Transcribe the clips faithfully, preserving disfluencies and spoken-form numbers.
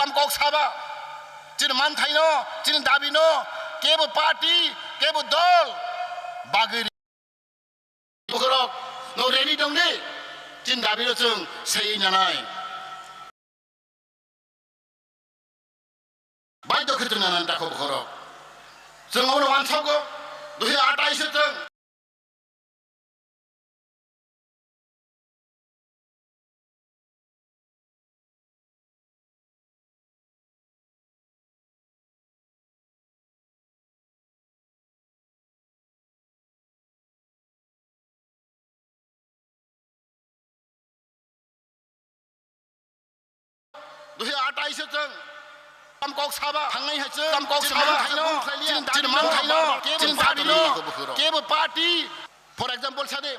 Tam kok saba, chini manthaino, chini dabino, kebo party, kebo dol, bagwi ri-, bokhorok, no ready dong di, chini dabino chwng seiwi nanai. Baidhyo khe chwng nanani takho bokhorok. Chwng obono uansukgo, dui hajar atais o chwng. Dui hajar atais o chwng tam kok saba thangnai hai chwng tam kok saba thaino chini manthaino chini dabino kebo party, for example sadi.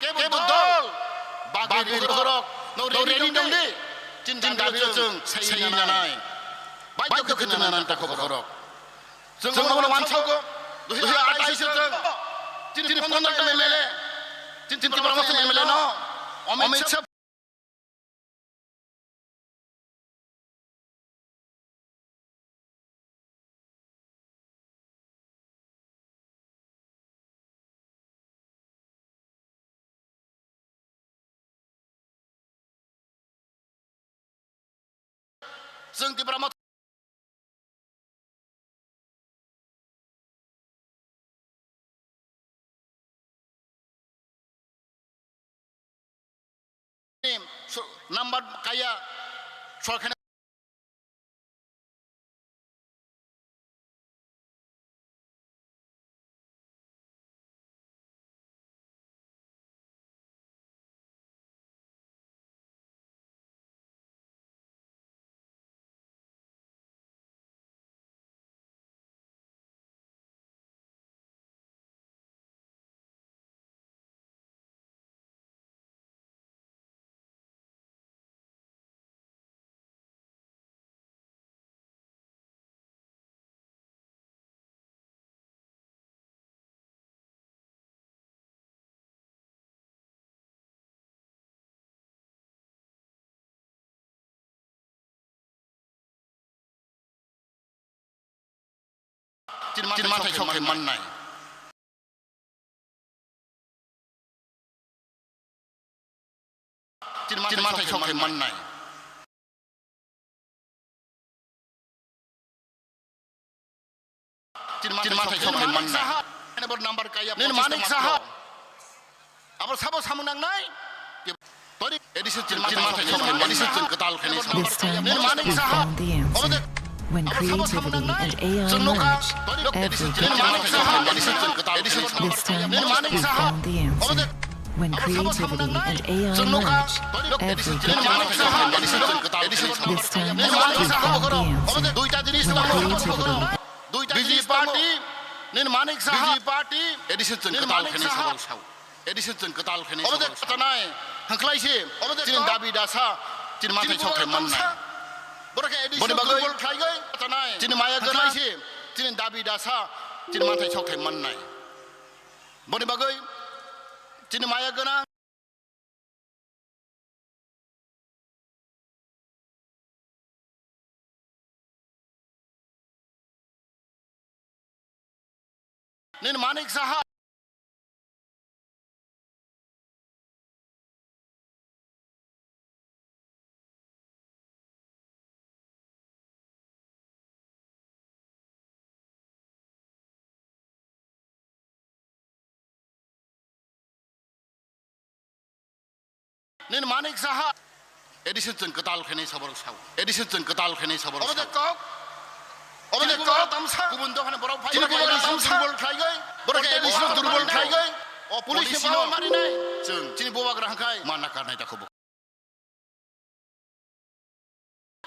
Kebo dol, bagwi bokhorok, no ready dong di, chini dabino chwng seiwi nanai. Baidhyo khe chwng nanani takho bokhorok. Chwng obono uansukgo, dui hajar atais o chwng, chini pondro M L A, chini Tipra Motha M L A no, Amit Shah. Chwng Tipra Motha number kaya sorkar. Chini manthai sok khe mannai. Chini manthai sok khe mannai. Chini manthai sok khe mannai. Nini Manik Saha. Abo sabo samung nangnai. Tori addition chini manthai sok khe addition chini kwtal khe ni. This time, we found the answer. When creativity and A I merge, everything changes. This time, we found the answer. When creativity and A I merge, everything changes. This time, we found the answer. When creativity and B J P party, nini Manik Saha. B J P party, addition chwng kwtal khe ni sabol sao. Addition chwng kwtal khe ni sabol sao. Tanai, hwnkhlai se, chini dabi dasa, chini manthai sok khe mannai. Boni bagwi, chini maya gwnang, chini dabi dasa, chini manthai sok khe mannai. Boni bagwi, chini maya gwnang. Nini Manik Saha. Nini Manik Saha. Addition chwng kwtal khe ni saborok sao. Addition chwng kwtal khe ni saborok sao. Obo de kok. Obo de kok. Tamsa. Kubun dophani borok phai. Chini borok tamsa. Durbol khlai goi. Borok addition durbol khlai goi. O police ni power mari nai. Chwng chini bubagra hwnkhe ma nakarnai ta khubo.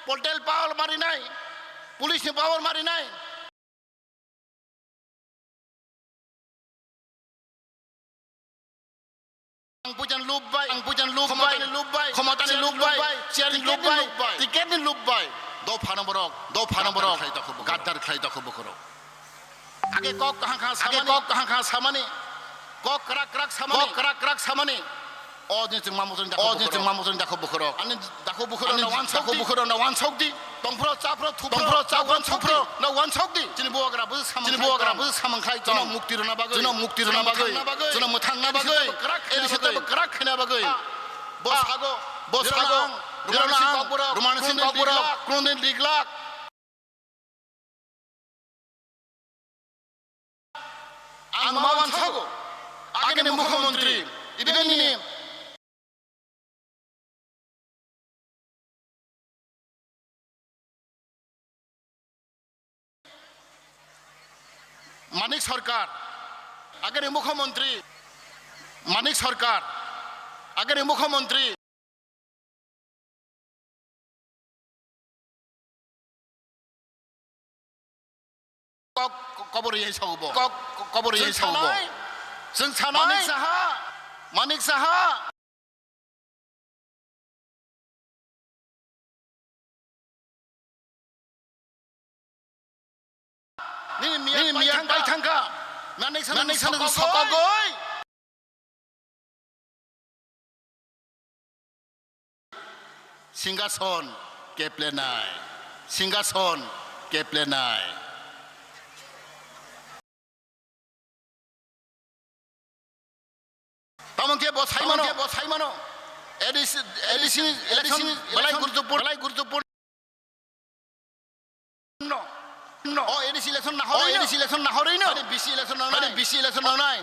Poltel power mari nai. Police ni power mari nai. Ang puisan lubbai, ang puisan lubbai, khomotani lubbai, khomotani lubbai, chairni lubbai, ticketni lubbai. Dophano borok, dophano borok, gaddar khlai tokho bokhorok. Age kok kaham kaham samani, age kok kaham kaham samani, kok krak krak samani, kok krak krak samani. O din chwng mambo chwng dakho, o din chwng mambo chwng dakho bokhorok. Ani dakho bokhorok, ani na wansok dakho di, bokhorok na wansok di. Tongphro chaphro thupro, tongphro chaphro thupro na wansok di. Chini bubagra bwswk samang, chini bubagra bwswk samang khlai tong. Chini mukti rwna bagwi, chini mukti rwna bagwi, chini mwthangna bagwi, chini mwthangna bagwi. Eri sita bagwi, krak khena bagwi. Bo sago, bo sago, Romani Singh Kokborok, Romani Singh Kokborok, Krondin Diglak. Ang ma wansago, agini mukhyamantri, ibeni Manik Sarkar, agini mukhyamantri, Manik Sarkar, agini mukhyamantri. Kok, kobor ye sago bo. Kok, kobor ye sago bo. Chwng sanai. Chwng sanai. Manik Saha. Manik Saha. Nini miya, nini miya pai thangkha. Manik Saha, Manik Saha sokogoi. Singhason keplenai, Singhason keplenai. Tamo khe bo sai mano, bo sai mano. A D C, A D C election belai guruttopurno, belai guruttopurno. No, no. O A D C election nahorwi, o A D C election nahorwi no. Ani B C election nangnai, ani B C election nangnai.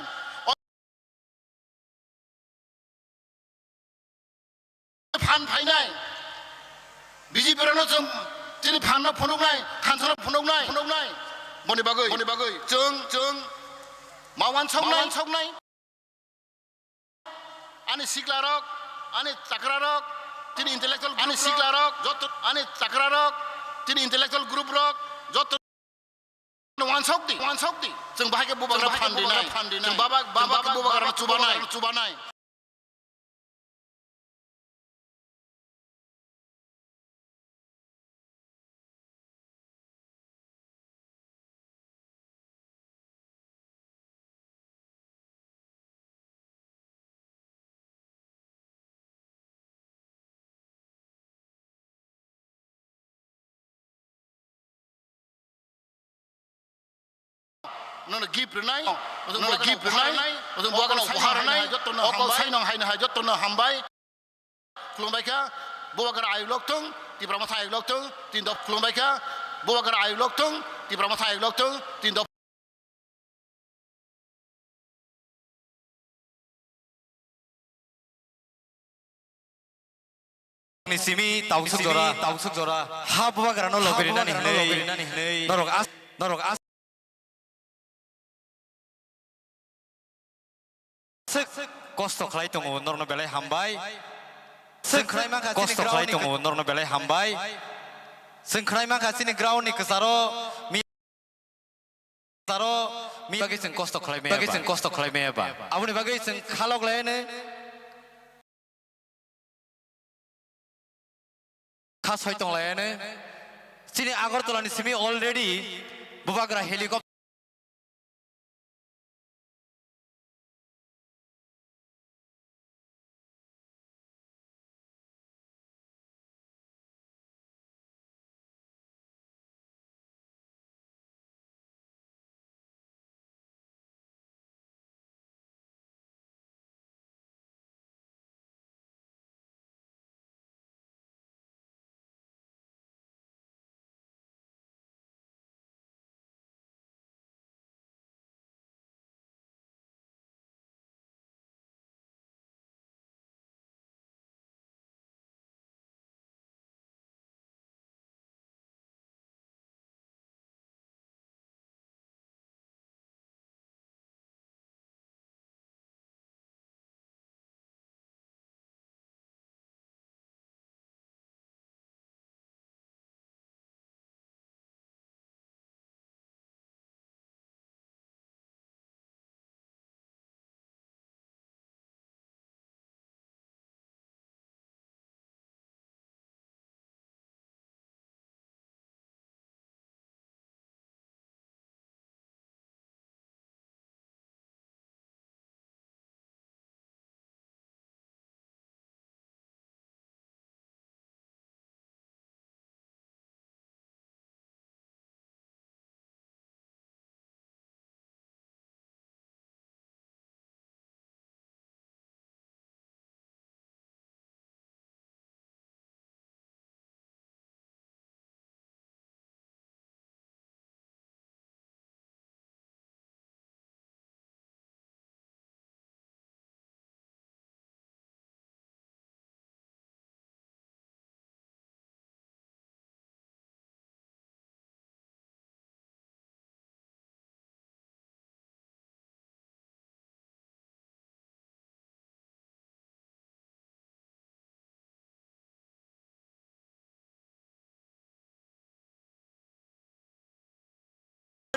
Phan phainai. B J P rokno chwng chini phanno phunuknai, thansa no phunuknai, phunuknai. Boni bagwi, boni bagwi chwng, chwng ma wansoknai, ma wansoknai. Ani siklarok, ani chakrarok, chini intellectual group, ani siklarok, joto, ani chakrarok, chini intellectual group rok, joto wansok di, wansok di. Chwng bahai khe bubagra phan rinai, phan rinai. Chwng baba, baba khe bubagra chubanai, chubanai. Nono gift rwnai, nono gift rwnai, nono bubagrano upahar rwnai, jotono hambai. Sainong haino hai jotono hambai. Khulumbai kha, bubagra ayuk lok thung, Tipra Motha ayuk lok thung, tin dop khulumbai kha, bubagra ayuk lok thung, Tipra Motha ayuk lok thung, tin dop. Ni simi tausuk jora, tausuk jora. Ha bubagrano lobirinani hinwi. Norok as, norok as. Aswk kosto khlai tongo, norokno belai hambai. Aswk kosto khlai tongo, norokno belai hambai. Chwng khlai mankha chini ground ni kwcharo. Taro mi bagwi chwng kosto khlai maya ba. Bagwi chwng kosto khlai maya ba. Aboni bagwi chwng khalok laino kha soi tong laino. Chini Agartala ni simi already bubagra helicopter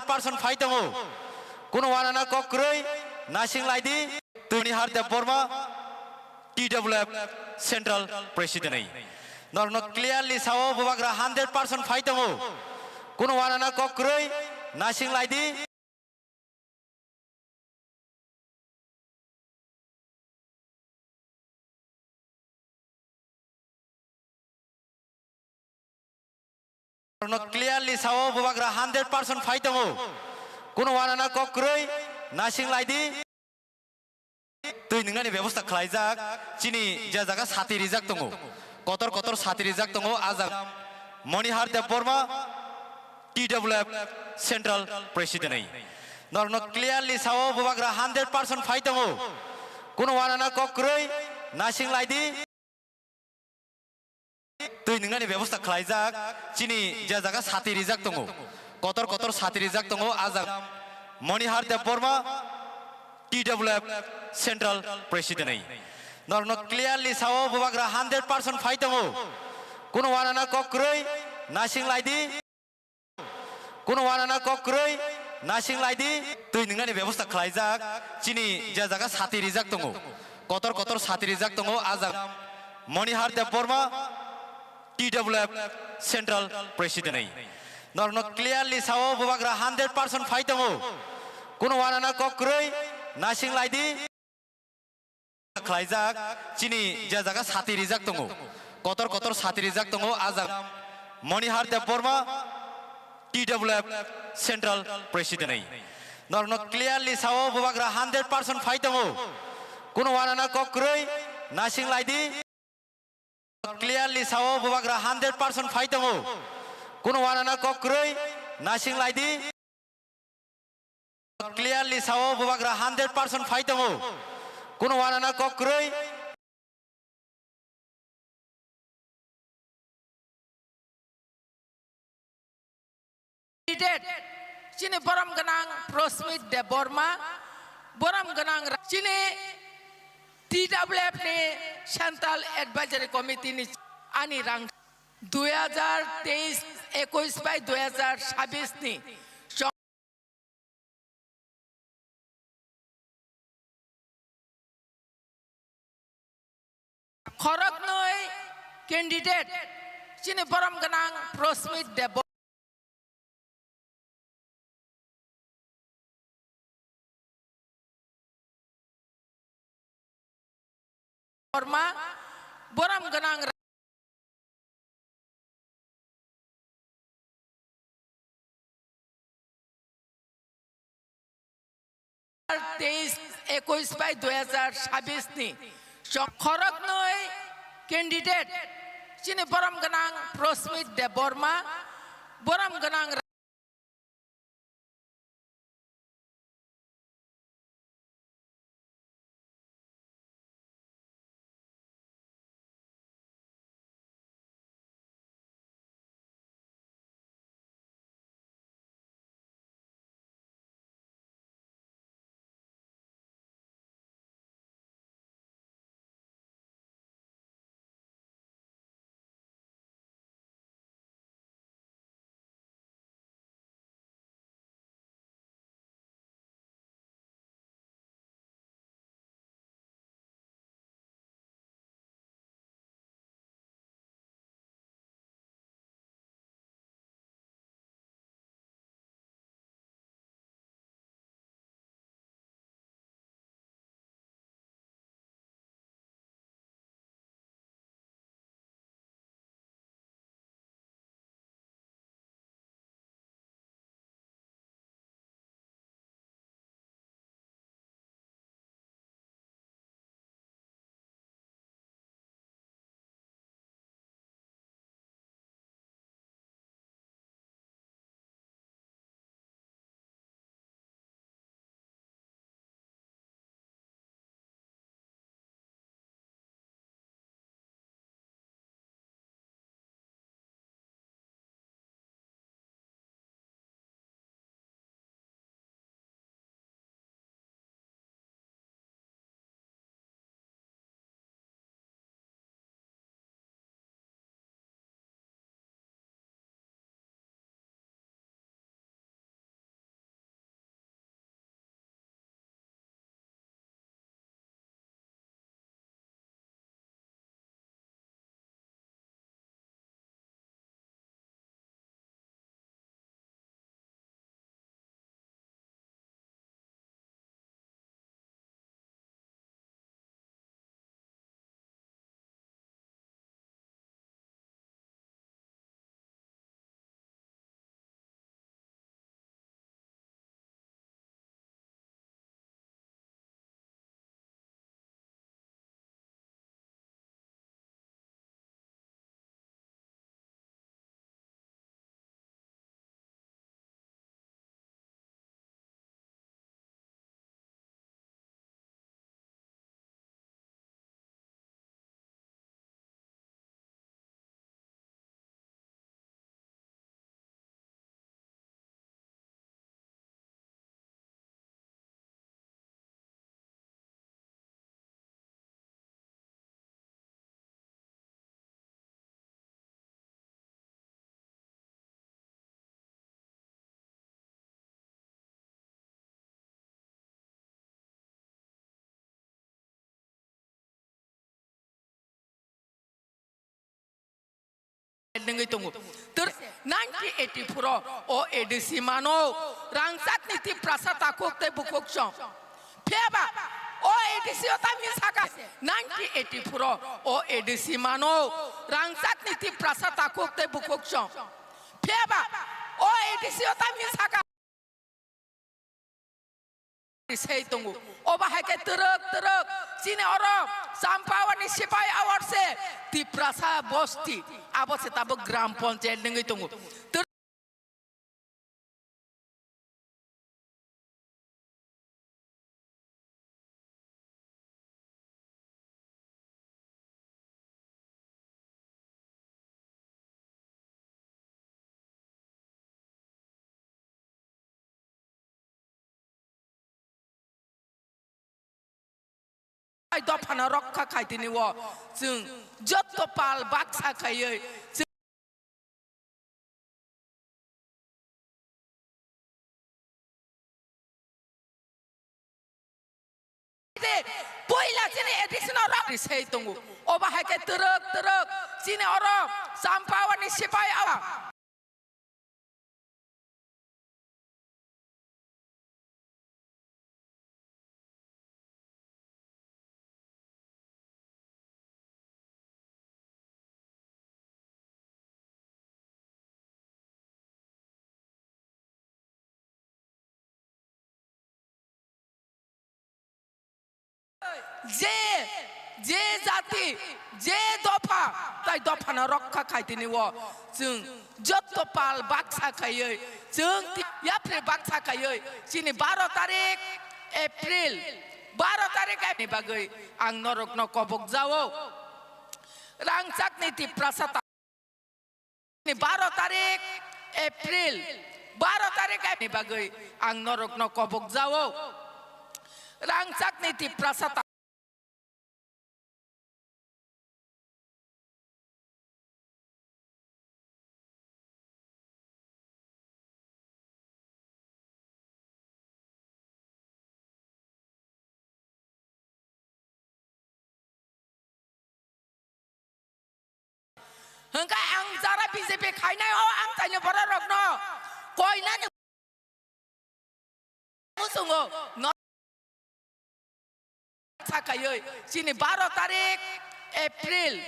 Person phai tongo. Kuno wanana kok kwrwi, nasing lai di. Tuni Har Debbarma, T W F Central President ni. Norokno clearly sao, bubagra hundred percent phai tongo. Kuno wanana kok kwrwi, nasing lai di. Norokno clearly sao, bubagra hundred percent phai tongo. Kuno wanana kok kwrwi, nasing lai di. Twi nwngnani bebosta khlaijak, chini je jaga sati rijak tongo, kotor kotor sati rijak tongo, a jaga Monihar Debbarma, T W F Central President ni. Norokno clearly sao, bubagra hundred percent phai tongo. Kuno wanana kok kwrwi, nasing lai di. Twi nwngnani bebosta khlaijak, chini je jaga sati rijak tongo, kotor kotor sati rijak tongo, a jaga Monihar Debbarma, T W F Central President ni. Norokno clearly sao, bubagra hundred percent phai tongo. Kuno wanana kok kwrwi, nasing lai di. Kuno wanana kok kwrwi, nasing lai di. Twi nwngnani bebosta khlaijak, chini je jaga sati rijak tongo, kotor kotor sati rijak tongo, a jaga Monihar Debbarma, T W F Central President ni. Norokno clearly sao, bubagra hundred percent phai tongo. Kuno wanana kok kwrwi, nasing lai di. Khlaijak, chini je jaga sati rijak tongo, kotor kotor sati rijak tongo, a jaga Monihar Debbarma, T W F Central President ni. Norokno clearly sao, bubagra hundred percent phai tongo. Kuno wanana kok kwrwi, nasing lai di. Clearly sao, bubagra hundred percent phai tongo. Kuno wanana kok kwrwi, nasing lai di. Clearly sao, bubagra hundred percent phai tongo. Kuno wanana kok kwrwi. Candidate, chini borom gwnang Prosmit Debbarma, borom gwnang ra-, chini T W F ni Central Advisory Committee ni ani rang dui hajar teis, ekush bai dui hajar sabis ni Khoroknwi candidate chini borom gwnang Prosmit Debbarma. Borma, borom gwnang ra-, teis, ekush bai dui hajar sabis ni chong khoroknwi candidate chini borom gwnang Prosmit Debbarma, borom gwnang ra-, tongo. Ter-, nineteen eighty-four o, o A D C mano, rangchakni Tiprasa takhuk tei bukhuk song. Phiya ba, o A D C o tamni saka, nineteen eighty-four o, o A D C mano, rangchakni Tiprasa takhuk tei bukhuk song. Phiya ba, o A D C o tamni saka. Sei tongo. Obo hai khe twrwk twrwk chini oro Champawani sipai awar se Tiprasa bosti. Abo se tabuk gram panchayat nungwi tongo. Twr- Ai dophano rokha khai tini o chwng jotto pal baksa khaiwi chwng puila chini A D C no rok sei tongo. Obo hai khe twrwk twrwk chini oro Champawani sipai awa. Je, je jati, je dopha, tai dophano rokha khai tini o chwng jotto pal baksa khaiwi, chwng ti-, yapri baksa khaiwi, chini baro tarik April, baro tarik ni bagwi ang norokno kobok jao. Rangchakni Tiprasa ta-, ni baro tarik April, baro tarik ni bagwi ang norokno kobok jao. Rangchakni Tiprasa ta-, Hwnkhe ang jara B J P khainai o amchaini bororokno koinani muchungo no sakaiwi chini baro tarik April,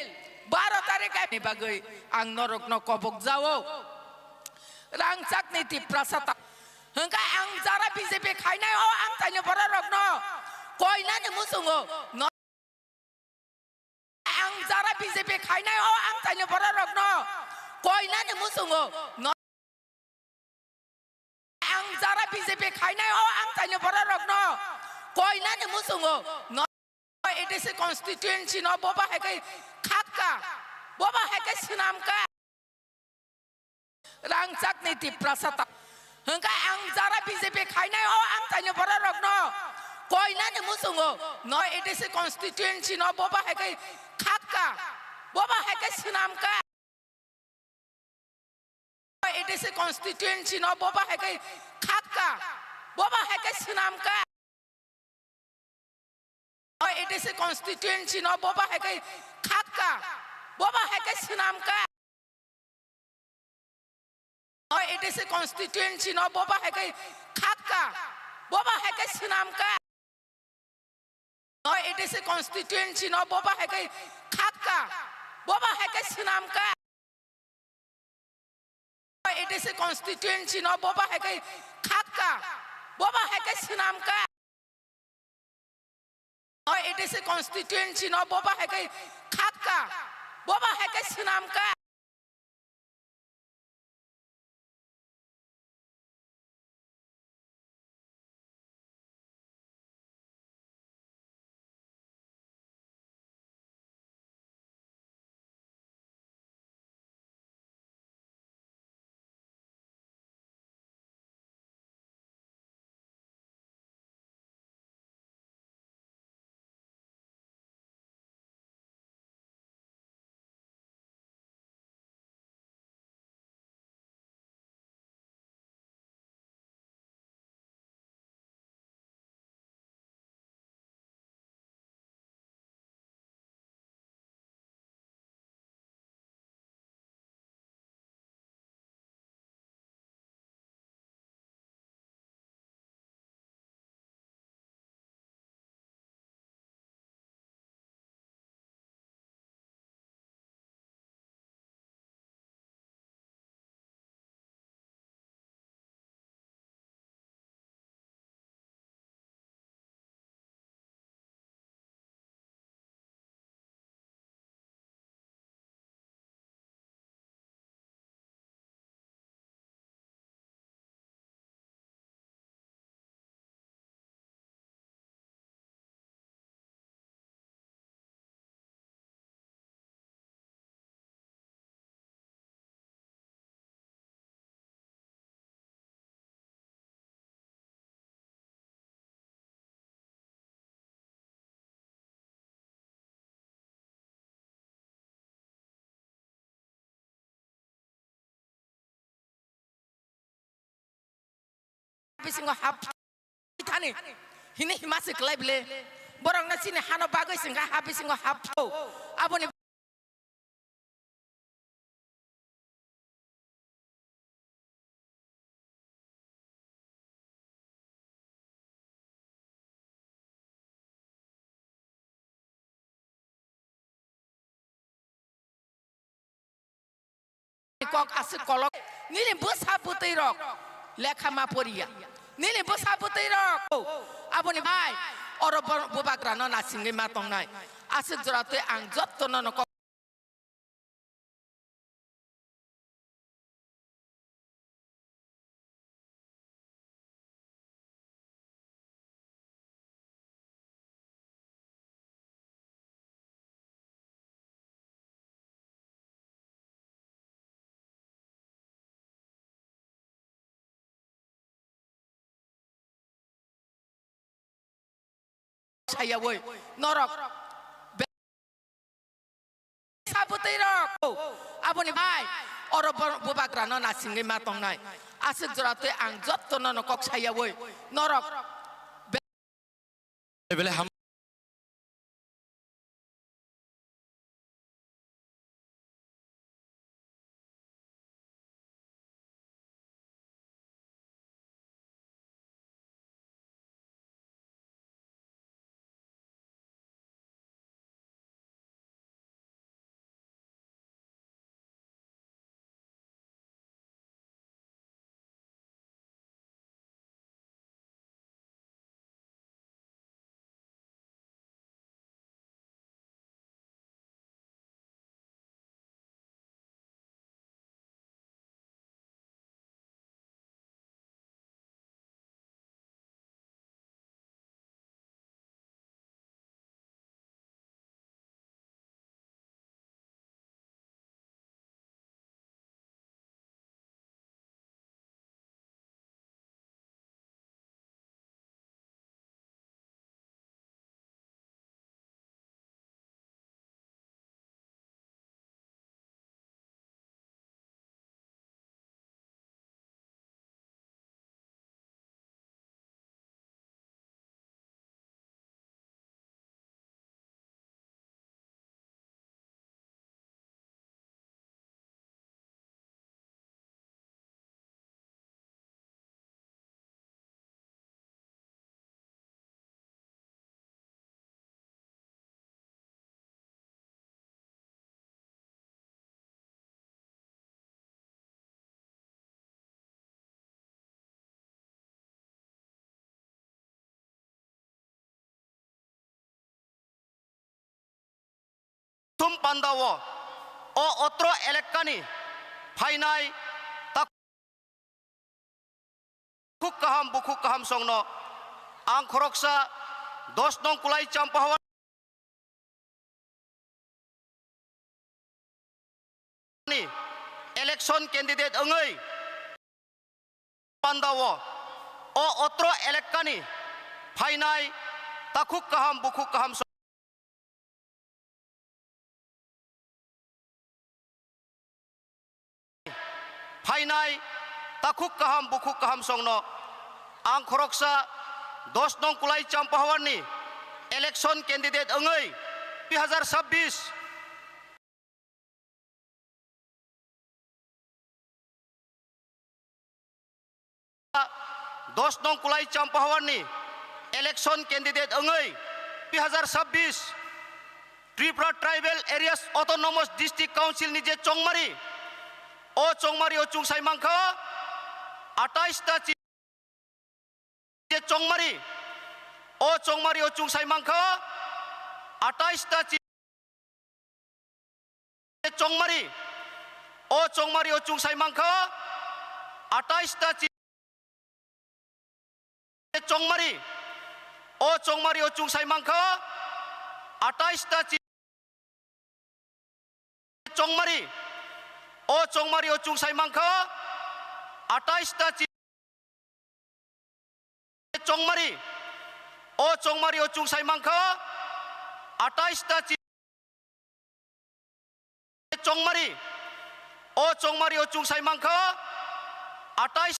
baro tarik ni bagwi ang norokno kobok jao. Rangchakni Tiprasa ta-, hwnkhe ang jara B J P khainai o amchaini bororokno koinani muchungo no-, ang jara B J P khainai o amchaini bororokno koinani muchungo no-, ang jara B J P khainai o amchaini bororokno koinani muchungo no-, A D C constituency no boba hai khe khakka, boba hai khe swnamkha. Rangchakni Tiprasa ta-, hwnkhe ang jara B J P khainai o amchaini bororokno koinani muchungo no-, A D C constituency no boba hai khe khakka, boba hai khe swnamkha. A D C constituency no boba hai khe khakka, boba hai khe swnamkha. A D C constituency no boba hai khe khakka, boba hai khe swnamkha. A D C constituency no boba hai khe khakka, boba hai khe swnamkha. A D C constituency no boba hai khe khakka, boba hai khe swnamkha. A D C constituency no boba hai khe khakka, boba hai khe swnamkha. A D C constituency no boba hai khe khakka, boba hai khe swnamkha. bisingo hap thani hini hima se kwlai bile. Borokno chini hano bagwi se wngkha ha bisingo hap thau. Aboni kok aswk kolok nini bwsa bwtwi rok lekha ma poriya, nini bwsa bwtwi rok aboni bai oro bo-, bubagrano nasingwi ma tongnai. Aswk jora twi ang jottono no kok sayawi norok sabwtwi rok aboni bai oro bo-, bubagrano nasingwi ma tongnai. Aswk jora twi ang jottono no kok sayawi norok Belai ham- Thum pandao o otro elekani phainai takhuk kaham bukhuk kaham songno ang khoroksa dos nong kulai Champahawar ni election candidate wngwi pandao o otro elekani phainai takhuk kaham bukhuk kaham song phainai takhuk kaham bukhuk kaham songno ang khoroksa dos nong kulai Champahawar ni election candidate wngwi dui hazar sabbish dos nong kulai Champahawar ni election candidate wngwi dui hazar sabbish Tripura Tribal Areas Autonomous District Council ni je chongmari, o chongmari o chungsai mankha atais ta chi-, je chongmari, o chongmari o chungsai mankha atais ta chi-, chongmari, o chongmari o chungsai mankha atais ta chi-, chongmari, o chongmari o chungsai mankha atais ta chi-, chongmari, o chongmari o chungsai mankha atais ta chi-, chongmari, o chongmari o chungsai mankha atais ta chi-, chongmari, o chongmari o chungsai mankha atais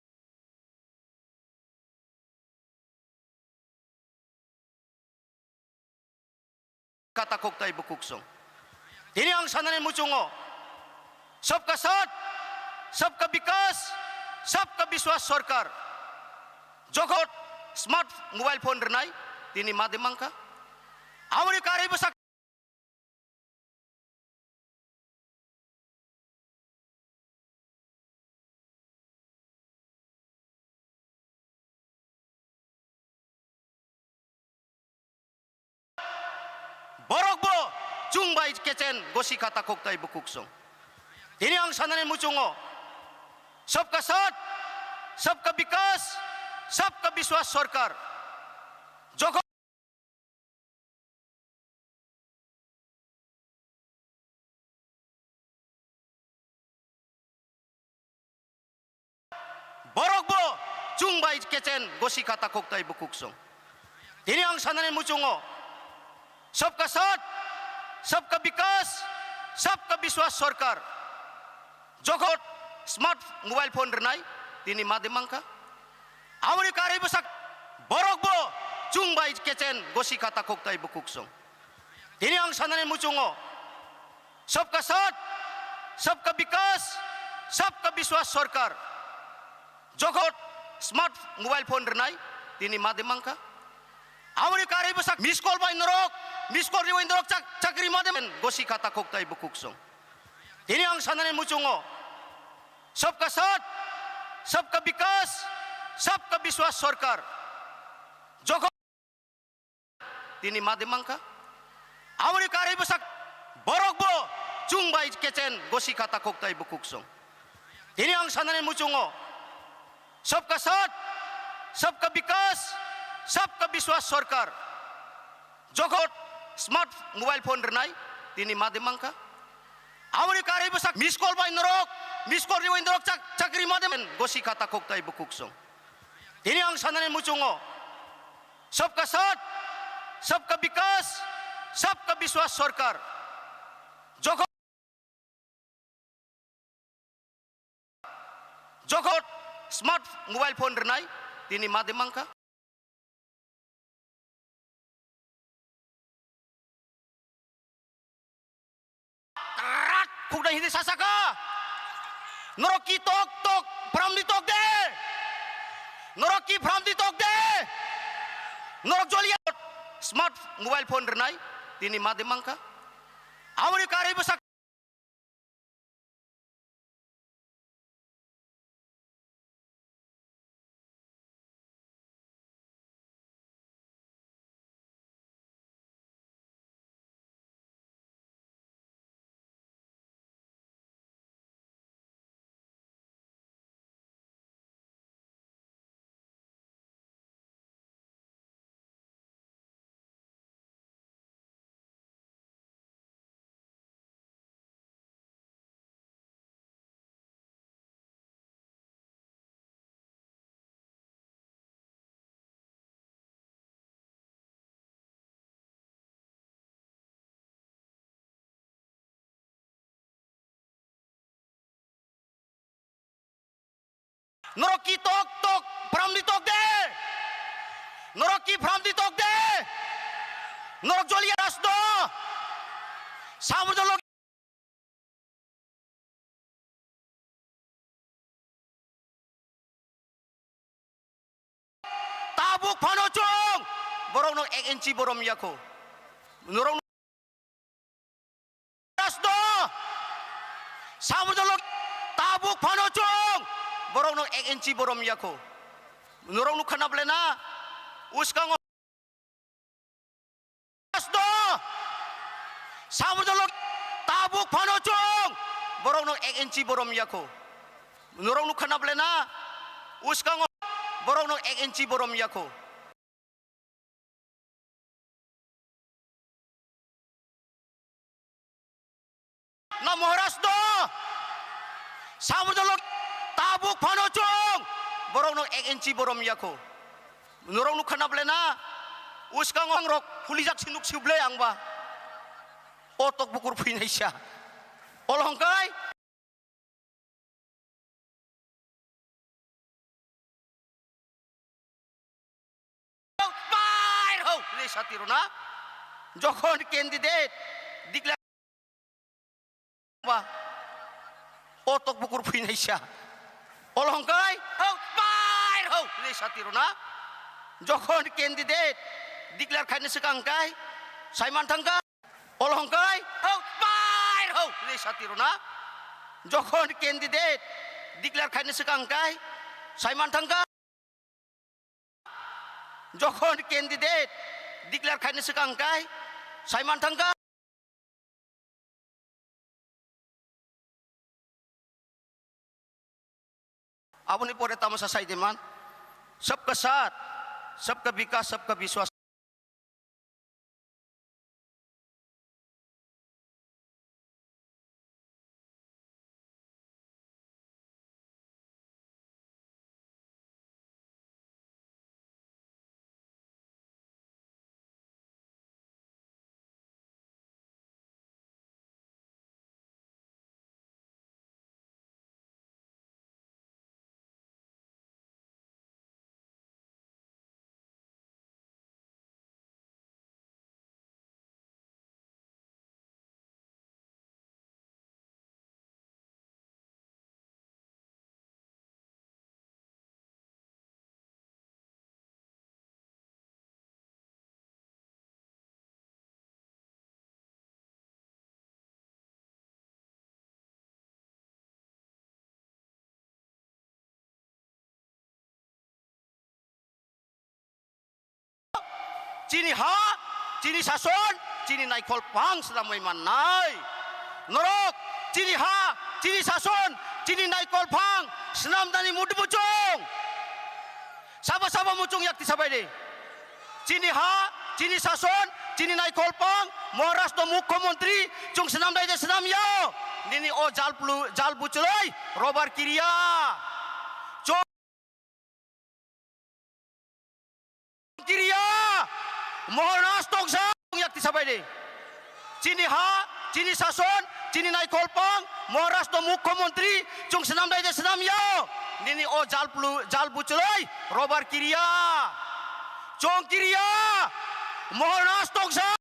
Takhuk tai bukhuk song. Tini ang sanani muchungo, sabka saath, sabka vikas, sabka vishwas sarkar. Jokhon smart mobile phone rwnai, tini made mankha. Aboni karwi bwsak Borok bo chwng bai kechen gosi kha takhuk tai bukhuk song. Tini ang sanani muchungo, sabka saath, sabka vikas, sabka vishwas sarkar. Jokhon Borok bo chwng bai kechen gosi kha takhuk tai bukhuk song. Tini ang sanani muchungo, sabka saath, sabka vikas, sabka vishwas sarkar. Jokhon smart mobile phone rwnai, tini made mankha. Aboni karwi bwsak borok bo chwng bai kechen gosi kha takhuk tai bukhuk song. Tini ang sanani muchungo, sabka saath, sabka vikas, sabka vishwas sarkar. Jokhon smart mobile phone rwnai, tini made mankha. Aboni karwi bwsak miss call bai norok, miss call riwi norok chak-, chakri made gosi kha takhuk tai bukhuk song. Tini ang sanani muchungo, sabka saath, sabka vikas, sabka vishwas sarkar. Jokhon tini made mankha. Aboni karwi bwsak borok bo chwng bai kechen gosi kha takhuk tai bukhuk song. Tini ang sanani muchungo, sabka saath, sabka vikas, sabka vishwas sarkar. Jokhon smart mobile phone rwnai, tini made mankha. Aboni karwi bwsak miss call bai norok, miss call riwi norok chak-, chakri made gosi kha takhuk tai bukhuk song. Tini ang sanani muchungo, sabka saath, sabka vikas, sabka vishwas sarkar. Jokhon Jokhon smart mobile phone rwnai, tini made mankha. Trat khuknai hindi sasaka. Norok ki tok tok, pramdi tok de. Norok ki pramdi tok de. Norok jolia. Smart mobile phone rwnai, tini made mankha. Aboni karwi bwsak Norok ki tok tok, pramdi tok de. Norok ki pramdi tok de. Norok jolia ras do. Samudra lok Tabuk phano chwng borokno ek inchi borom yakho. Norok ras do. Samudra lok tabuk phano chwng borokno ek inchi borom yakho. Norok nukha na ble na? Uskango do. Samudra lok tabuk phano chwng borokno ek inchi borom yakho. Norok nukha na ble na? Uskango borokno ek inchi borom yakho. Na Maharaj do. Samudra lok tabuk phano chwng borokno ek inchi borom yakho. Norok nukha na ble na? Uskango ang rok phulijak sinuk sible ang ba. O tok bukur phuinai sa. Olo hongkai. Bai ho, le satiro na. Jokhon candidate declare ba, o tok bukur phuinaisa. Olo hwnkhe, "Hau, bai hau," hinwi sati rwna. Jokhon candidate declare khaina swkang khe, saiman thangkha. Olo hwnkhe, "Hau, bai hau," hinwi sati rwna. Jokhon candidate declare khaina swkang khe, saiman thangkha. Jokhon candidate declare khaina swkang khe, saiman thangkha. Aboni pore tamo sa sai de man, "Sabka saath, sabka vikas, sabka vishwas." Chini ha, chini sason, chini naikhol phang swnamwi mannai. Norok chini ha, chini sason, chini naikhol phang swnamnani mudu muchung. Sabo sabo muchung yakti sabai de. Chini ha, chini sason, chini naikhol phang, Maharashtra Mukhyamantri, chwng swnam dai de swnam ya. Nini o jal plu-, jal buchuloi, robar kiriya. Chwng kiriya, Maharashtra tongsa, yakti sabai de. Chini ha, chini sason, chini naikhol phang, Maharashtra Mukhyamantri, chwng swnam dai de swnam ya. Nini o jal plu-, jal buchuloi, robar kiriya. Chwng kiriya, Maharashtra tongsa.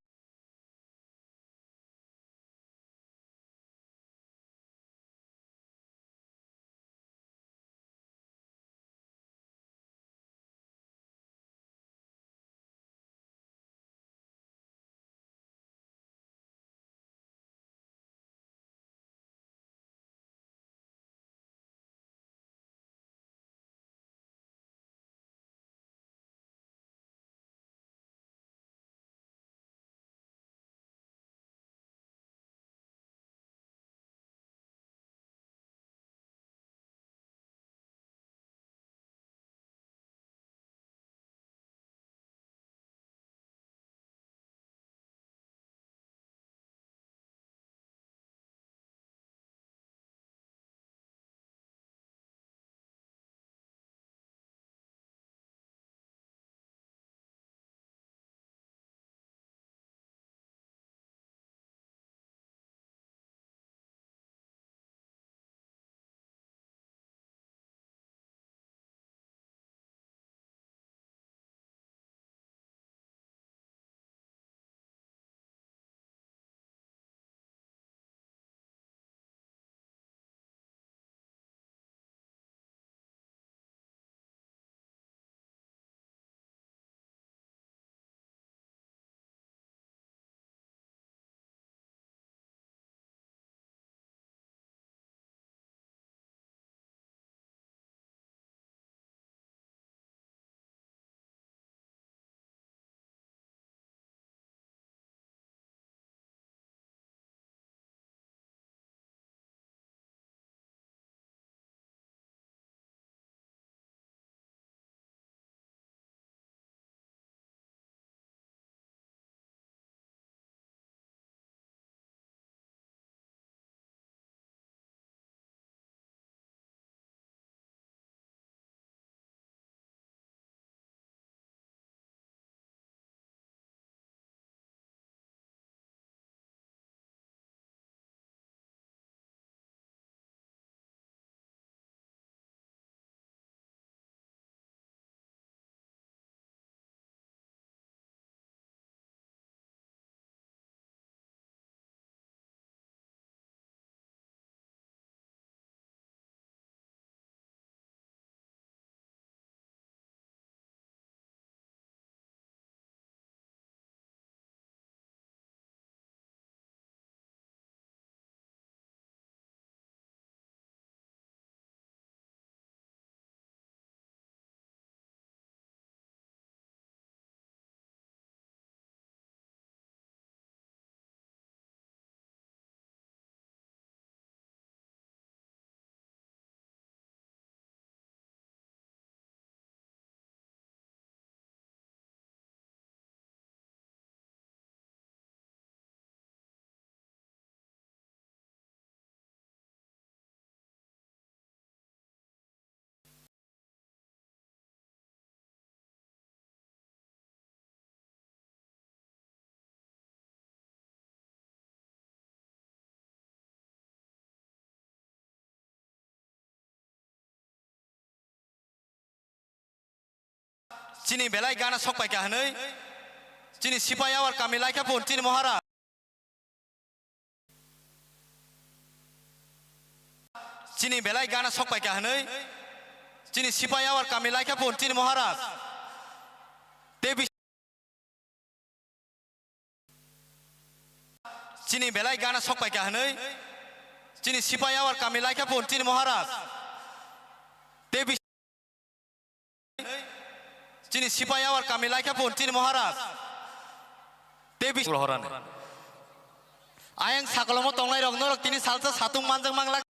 Chini belai gana sok paikha hwnwi, chini sipai awar kami laikha phun, chini Maharaj. Chini belai gana sok paikha hwnwi, chini sipai awar kami laikha phun, chini Maharaj. Tei bis-, chini belai gana sok paikha hwnwi, chini sipai awar kami laikha phun, chini Maharaj. Tei bis-, chini sipai awar kami laikha phun, chini Maharaj. Tei bis-, horani. Ayang sakolomo tongnai rok norok tini salsa satung manjak manglak.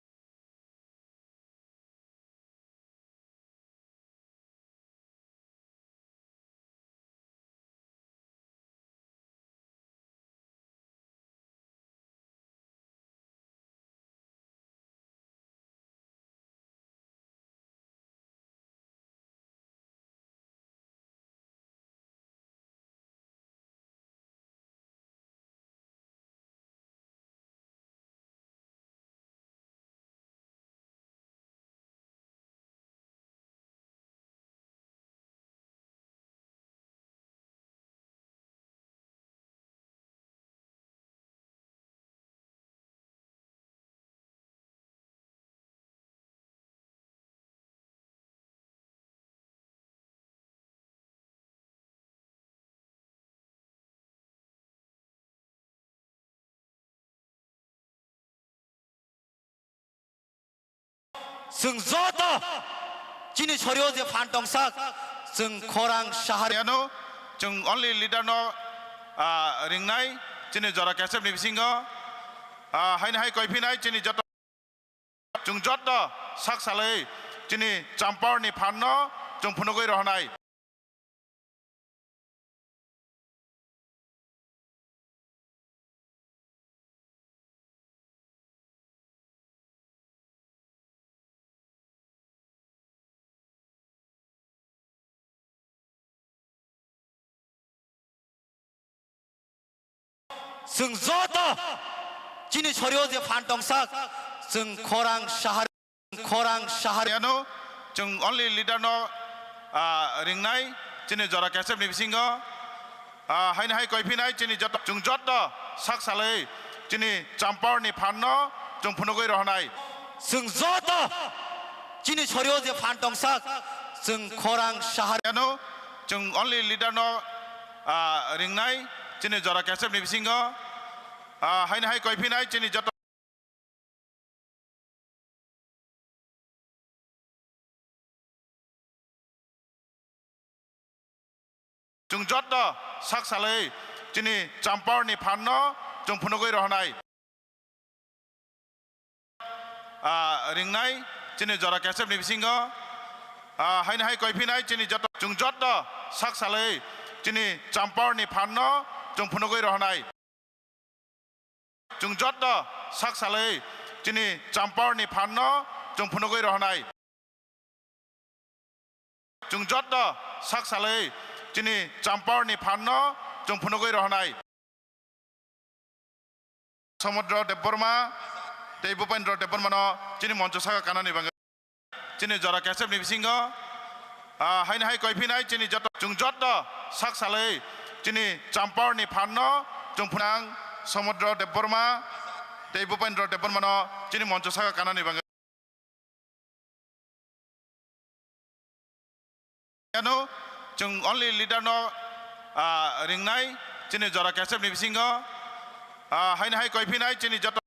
Chwng joto chini sorio je phan tongsak, chwng khorang sahar. Ano, chwng only leader no, ah, ringnai, chini jora kesep ni bisingo, ah, haino hai koiphinai, chini joto, chwng joto sak salai, chini champor ni phan no chwng phunugwi rohonai. Chwng joto chini sorio je phan tongsak, chwng khorang sahar, khorang sahar. Ano, chwng only leader no, ah, ringnai, chini jora kesep ni bisingo, ah, haino hai koiphinai, chini joto, chwng joto sak salai, chini champor ni phan no chwng phunugwi rohonai. Chwng joto chini sorio je phan tongsak, chwng khorang sahar. Ano, chwng only leader no, ah, ringnai, chini jora kesep ni bisingo, ah, haino hai koiphinai, chini joto. Chwng joto sak salai chini champor ni phan no chwng phunugwi rohonai. Ah, ringnai chini jora kesep ni bisingo, ah, haino hai koiphinai chini joto, chwng joto sak salai chini champor ni phan no chwng phunugwi rohonai. Chwng joto sak salai chini champor ni phan no chwng phunugwi rohonai. Chwng joto sak salai chini champor ni phan no chwng phunugwi rohonai. Samudra Debbarma tei Bhupendra Debbarma no chini moncho saka kanani bagwi. Chini jora kesep ni bisingo, ah, haino hai koiphinai chini joto, chwng joto sak salai chini champor ni phan no chwng phunang Samudra Debbarma tei Bhupendra Debbarma no chini moncho saka kanani bagwi. Ano, chwng only leader no, ah, ringnai chini jora kesep ni bisingo, ah, haino hai koiphinai chini joto.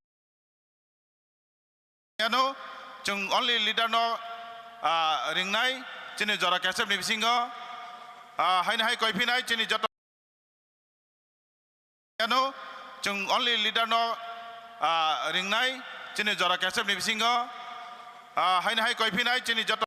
Ano, chwng only leader no, ah, ringnai chini jora kesep ni bisingo, ah, haino hai koiphinai chini joto. Ano, chwng only leader no, ah, ringnai chini jora kesep ni bisingo, ah, haino hai koiphinai chini joto.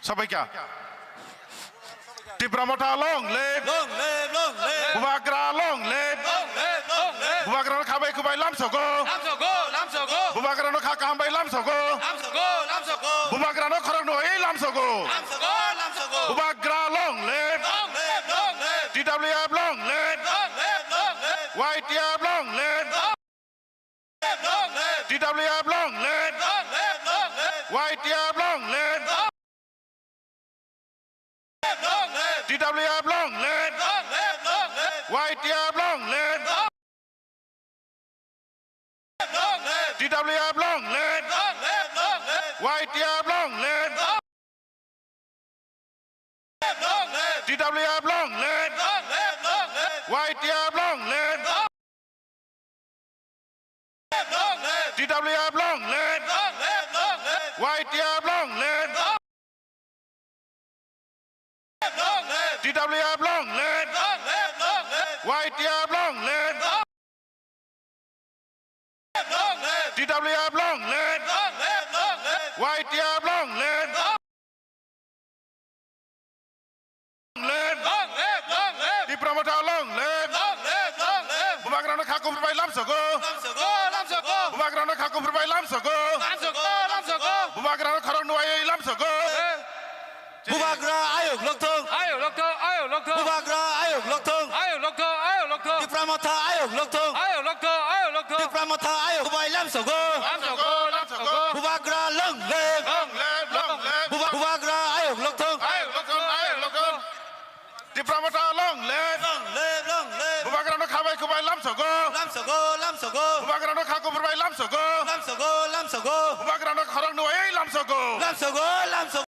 Sabaikha. Tipra Motha long live. Long live, long live. Bubagra long live. Long live, long live. Bubagra no khabai khubai lamsogo. Lamsogo, lamsogo. Bubagra no kha kaham bai lamsogo. Lamsogo, lamsogo. Bubagra no khorang no ei lamsogo. Lamsogo, lamsogo. Bubagra long live. Long live, long live. T W F long live. Long live, long live. Y T F long live. Long live. T W F long live. Long live, long live. Y T F long live. Long live, long live. T W F long live. Long live, long live. Y T F long live. Long live. T W F long live. Long live, long live. Y T F long live. Long live. T W F long live. Long live, long live. Y T F long live. Long live. T W F long live. Long live, long live. Y T F long live. Long live. T W F long live. Long live, long live. Y T F long live. Long live. T W F long live. Long live, long live. Y T F long live. Long live. Long live, long live. Tipra Motha long live. Long live, long live. Bubagra no kha kuphur bai lamsogo. Lamsogo, lamsogo. Bubagra no kha kuphur bai lamsogo. Lamsogo, lamsogo. Bubagra no khorang no ei lamsogo. Bubagra ayuk lokthung. Ayuk lokthung, ayuk lokthung. Bubagra ayuk lokthung. Ayuk lokthung, ayuk lokthung. Tipra Motha ayuk lokthung. Ayuk lokthung, ayuk lokthung. Tipra Motha ayuk bai lamsogo. Lamsogo, lamsogo. Bubagra long live. Long live, long live. Buba-, Bubagra ayuk lokthung. Ayuk lokthung, ayuk lokthung. Tipra Motha long live. Long live, long live. Bubagra no khabai khubai lamsogo. Lamsogo, lamsogo. Bubagra no kha kuphur bai lamsogo. Lamsogo, lamsogo. Bubagra no khorang no ei lamsogo. Lamsogo, lamsogo.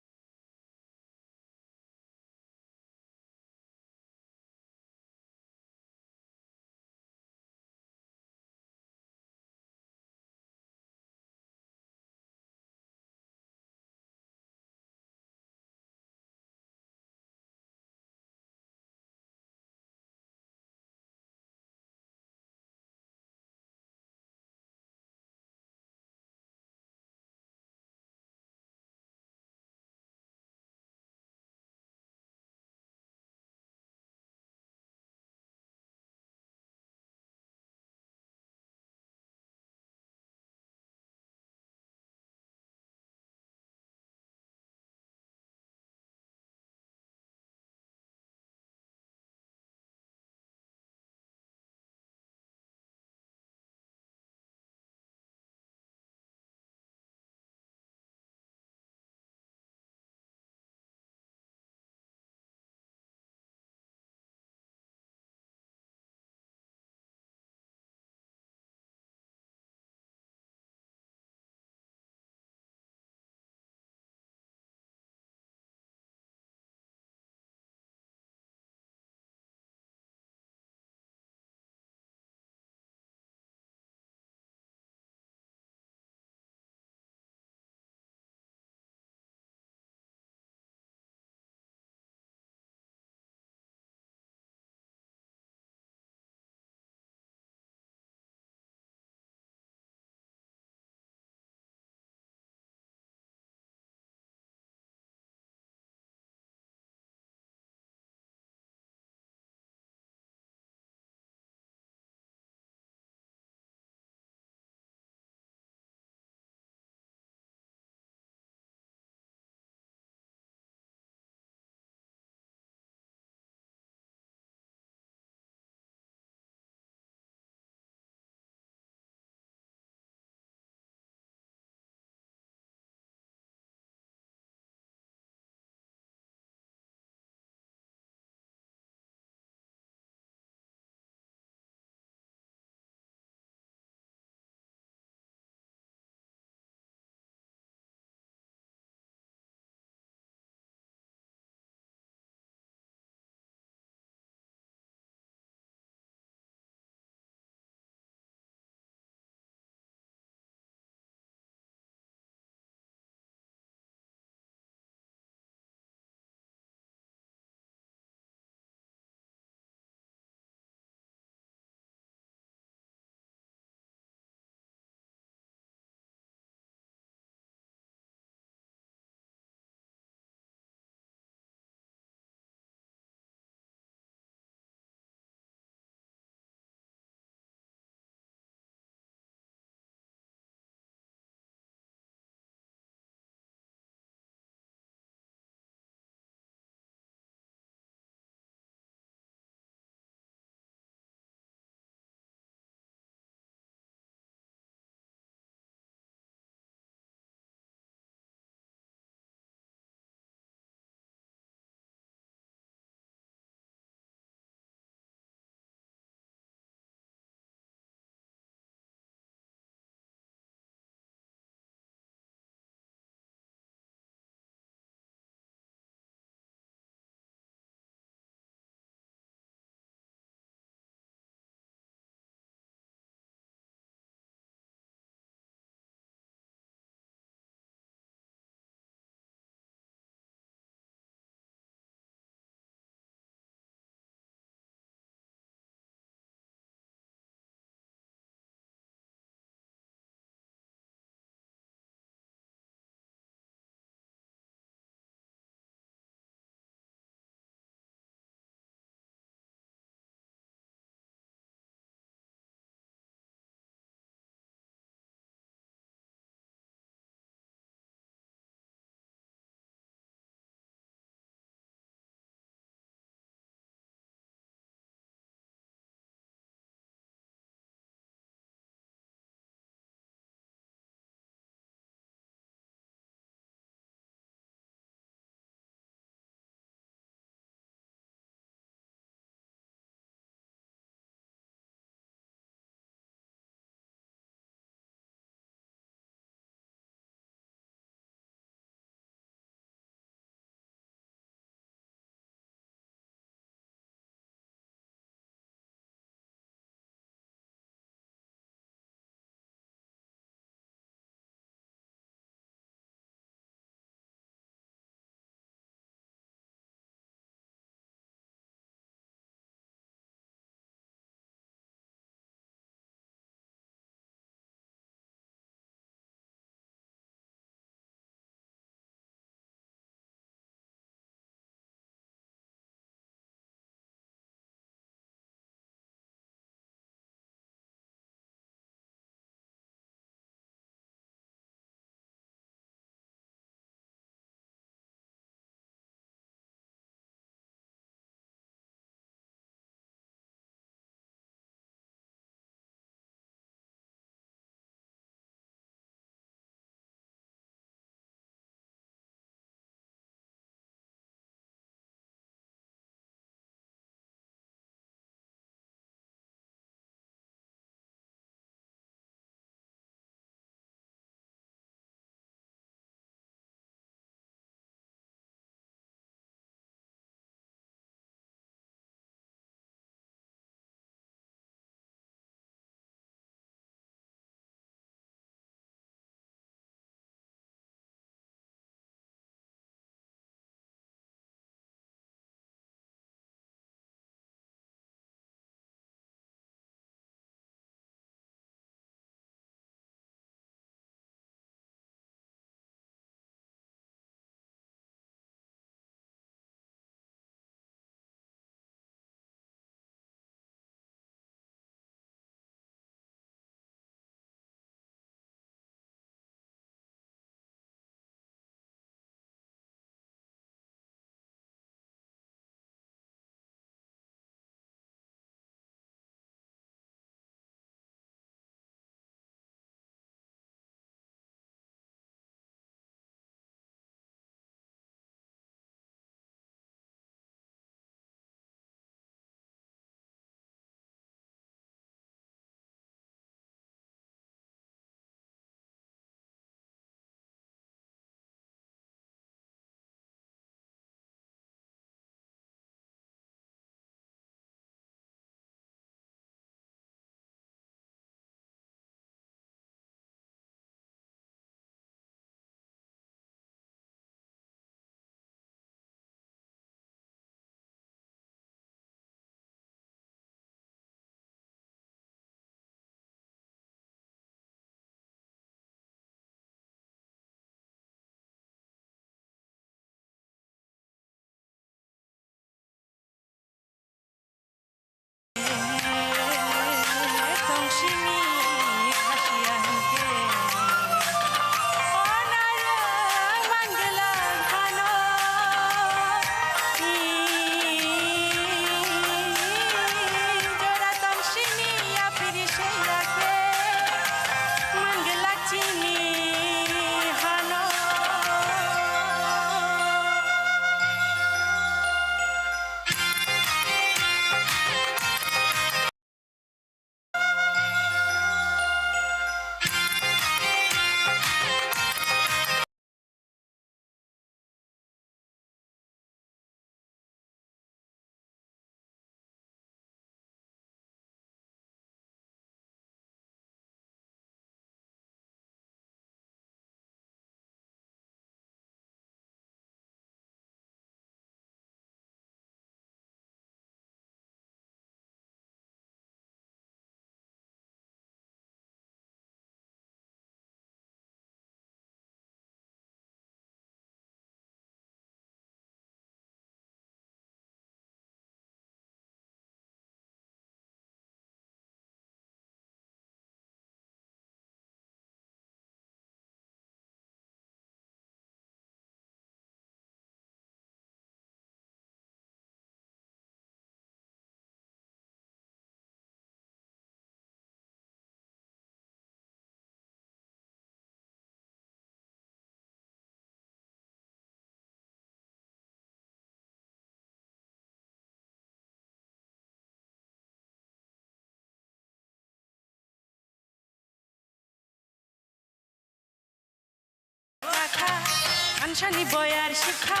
Sani boyar sikha,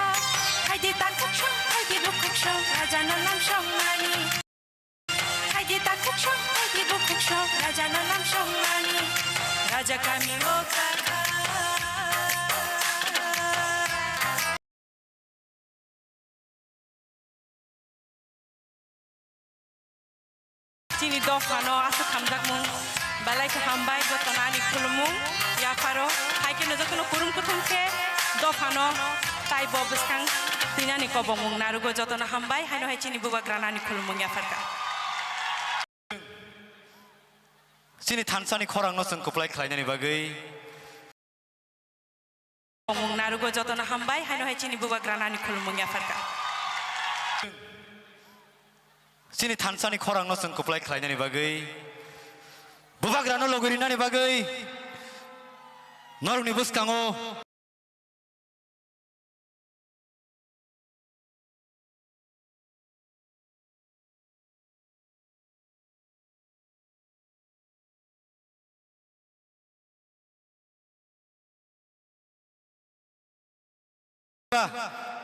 haidi takhuk song, haidi bukhuk song, raja no nam song mani. Haidi takhuk song, haidi bukhuk song, raja no nam song mani. Raja kami o kaka. Chini dophano aswk hamjakmung, belai khe hambai, jotono ani khulumung yapharo, hai kheno jotono kurum kuthum khe dophano taibo bwskang twinani kobongmung narugo, jotono hambai, haino hai chini bubagrano ani khulumung yapharkha. Chini thansani khorangno chwng kwplai khlainani bagwi. Omung narugo jotono hambai, haino hai chini bubagrano ani khulumung yapharkha. Chini thansani khorangno chwng kwplai khlainani bagwi, bubagrano logi rinani bagwi, norokni bwskango.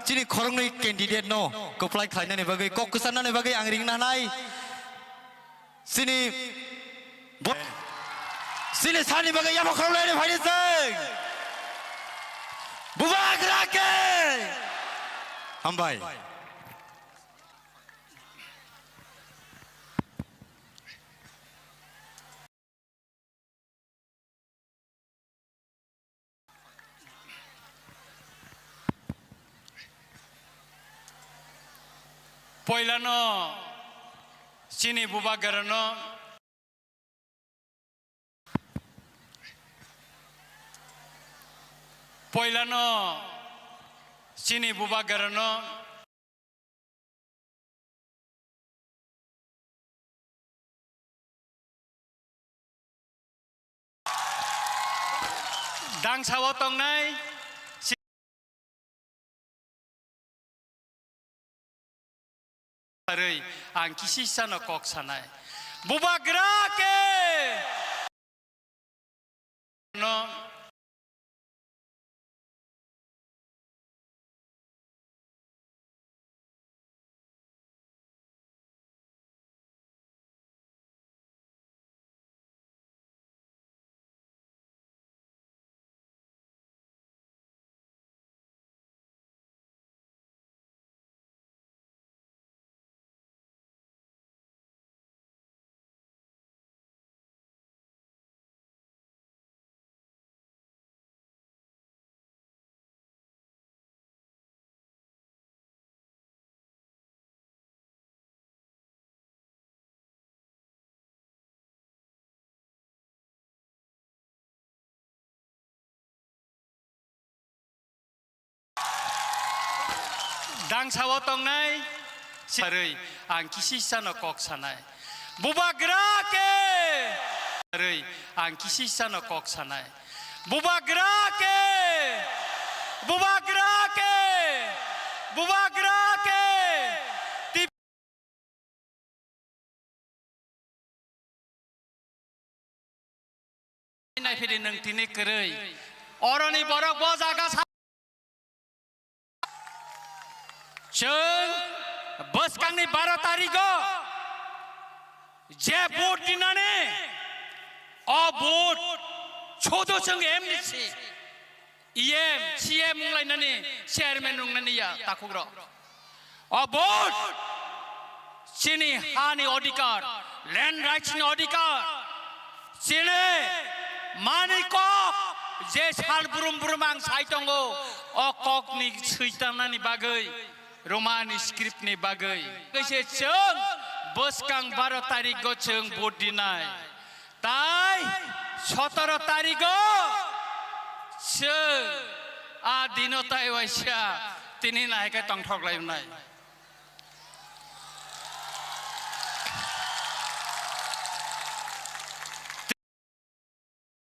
Chini khoroknwi candidate no kwplai khlainani bagwi, kok kwcharnani bagwi ang ringna hanai. Chini bo-, chini sani bagwi yapha khoroknwi phaidi chwng. Bubagra khe! Hambai. Poilano chini bubagrano, poilano chini bubagrano Dangsao tongnai si-, arwi ang kisisano kok sanai. Bubagra khe no Dangsao tongnai si-, arwi ang kisisano kok sanai. Bubagra khe! Arwi ang kisisano kok sanai. Bubagra khe! Bubagra khe! Bubagra khe! Naiphidi nwng tini kwrwi. Oroni borok bo jaga sa-, chwng bwskangni baro tarigo je vote dinani, o vote sudu chwng M D C, E M, C M wnglainani, chairman wngnani ya takhukrok. O vote chini hani odhikar, land rights ni odhikar, chini mani kok je sal brum brum ang sai tongo, o kok ni switanani bagwi, Roman script ni bagwi. Kaisa chwng bwskang baro tarik go chwng vote dinai. Tai sotoro tarigo chwng a dino tai waisa tini nai khe tongthok lai nai.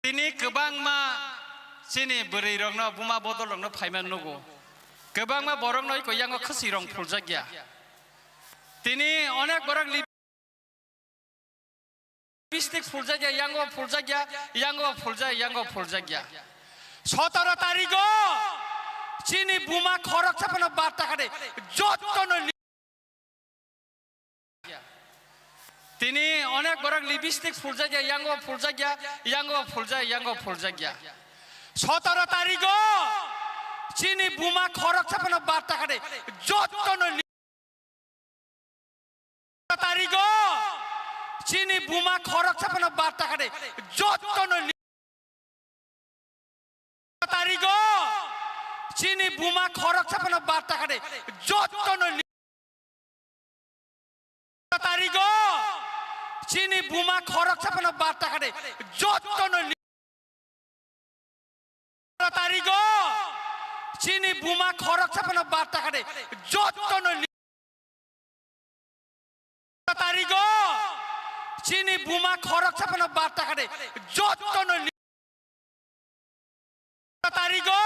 Tini kwbangma chini bwrwi rokno, buma bodol rokno phaima nugo. Kwbangma borok no iko yango khwswi rong phuljak ya. Tini onek borok lip- Lipstick phuljak ya, yango phuljak ya, yango phuljak, yango phuljak ya. Sotoro tarigo Chini buma khoroksa phano bar taka de. Jotto no li-, tini onek borok lipstick phuljakya, yango phuljakya, yango phulja-, yango phuljakya. Sotoro tarigo chini buma khoroksa phano bar taka de. Jotto no li-, tarigo chini buma khoroksa phano bar taka de. Jotto no li-, tarigo chini buma khoroksa phano bar taka de. Jotto no li-, tarigo chini buma khoroksa phano bar taka de. Jotto no li-, tarigo chini buma khoroksa phano bar taka de. Jotto no li-, tarigo chini buma khoroksa phano bar taka de. Jotto no li-, tarigo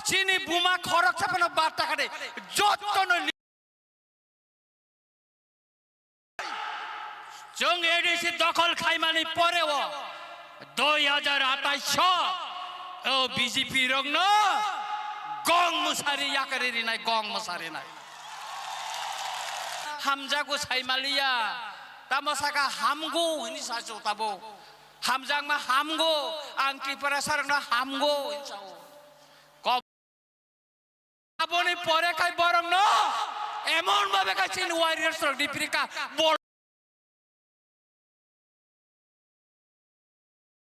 chini buma khoroksa phano bar taka de. Jotto no li-, Chwng A D C dokhol khaimani poreo dui hajar atais o B J P rokno gong mwsari yakarwi rinai, gong mwsarinai. Hamjago saimaliya, tamo saka hamgo hwnwi sachu tabuk. Hamjakma hamgo, ang Tiprasa rokno hamgo hwnwi sao. Aboni pore khai borokno emon bhabe khai chini warriors rok diphirikha, bol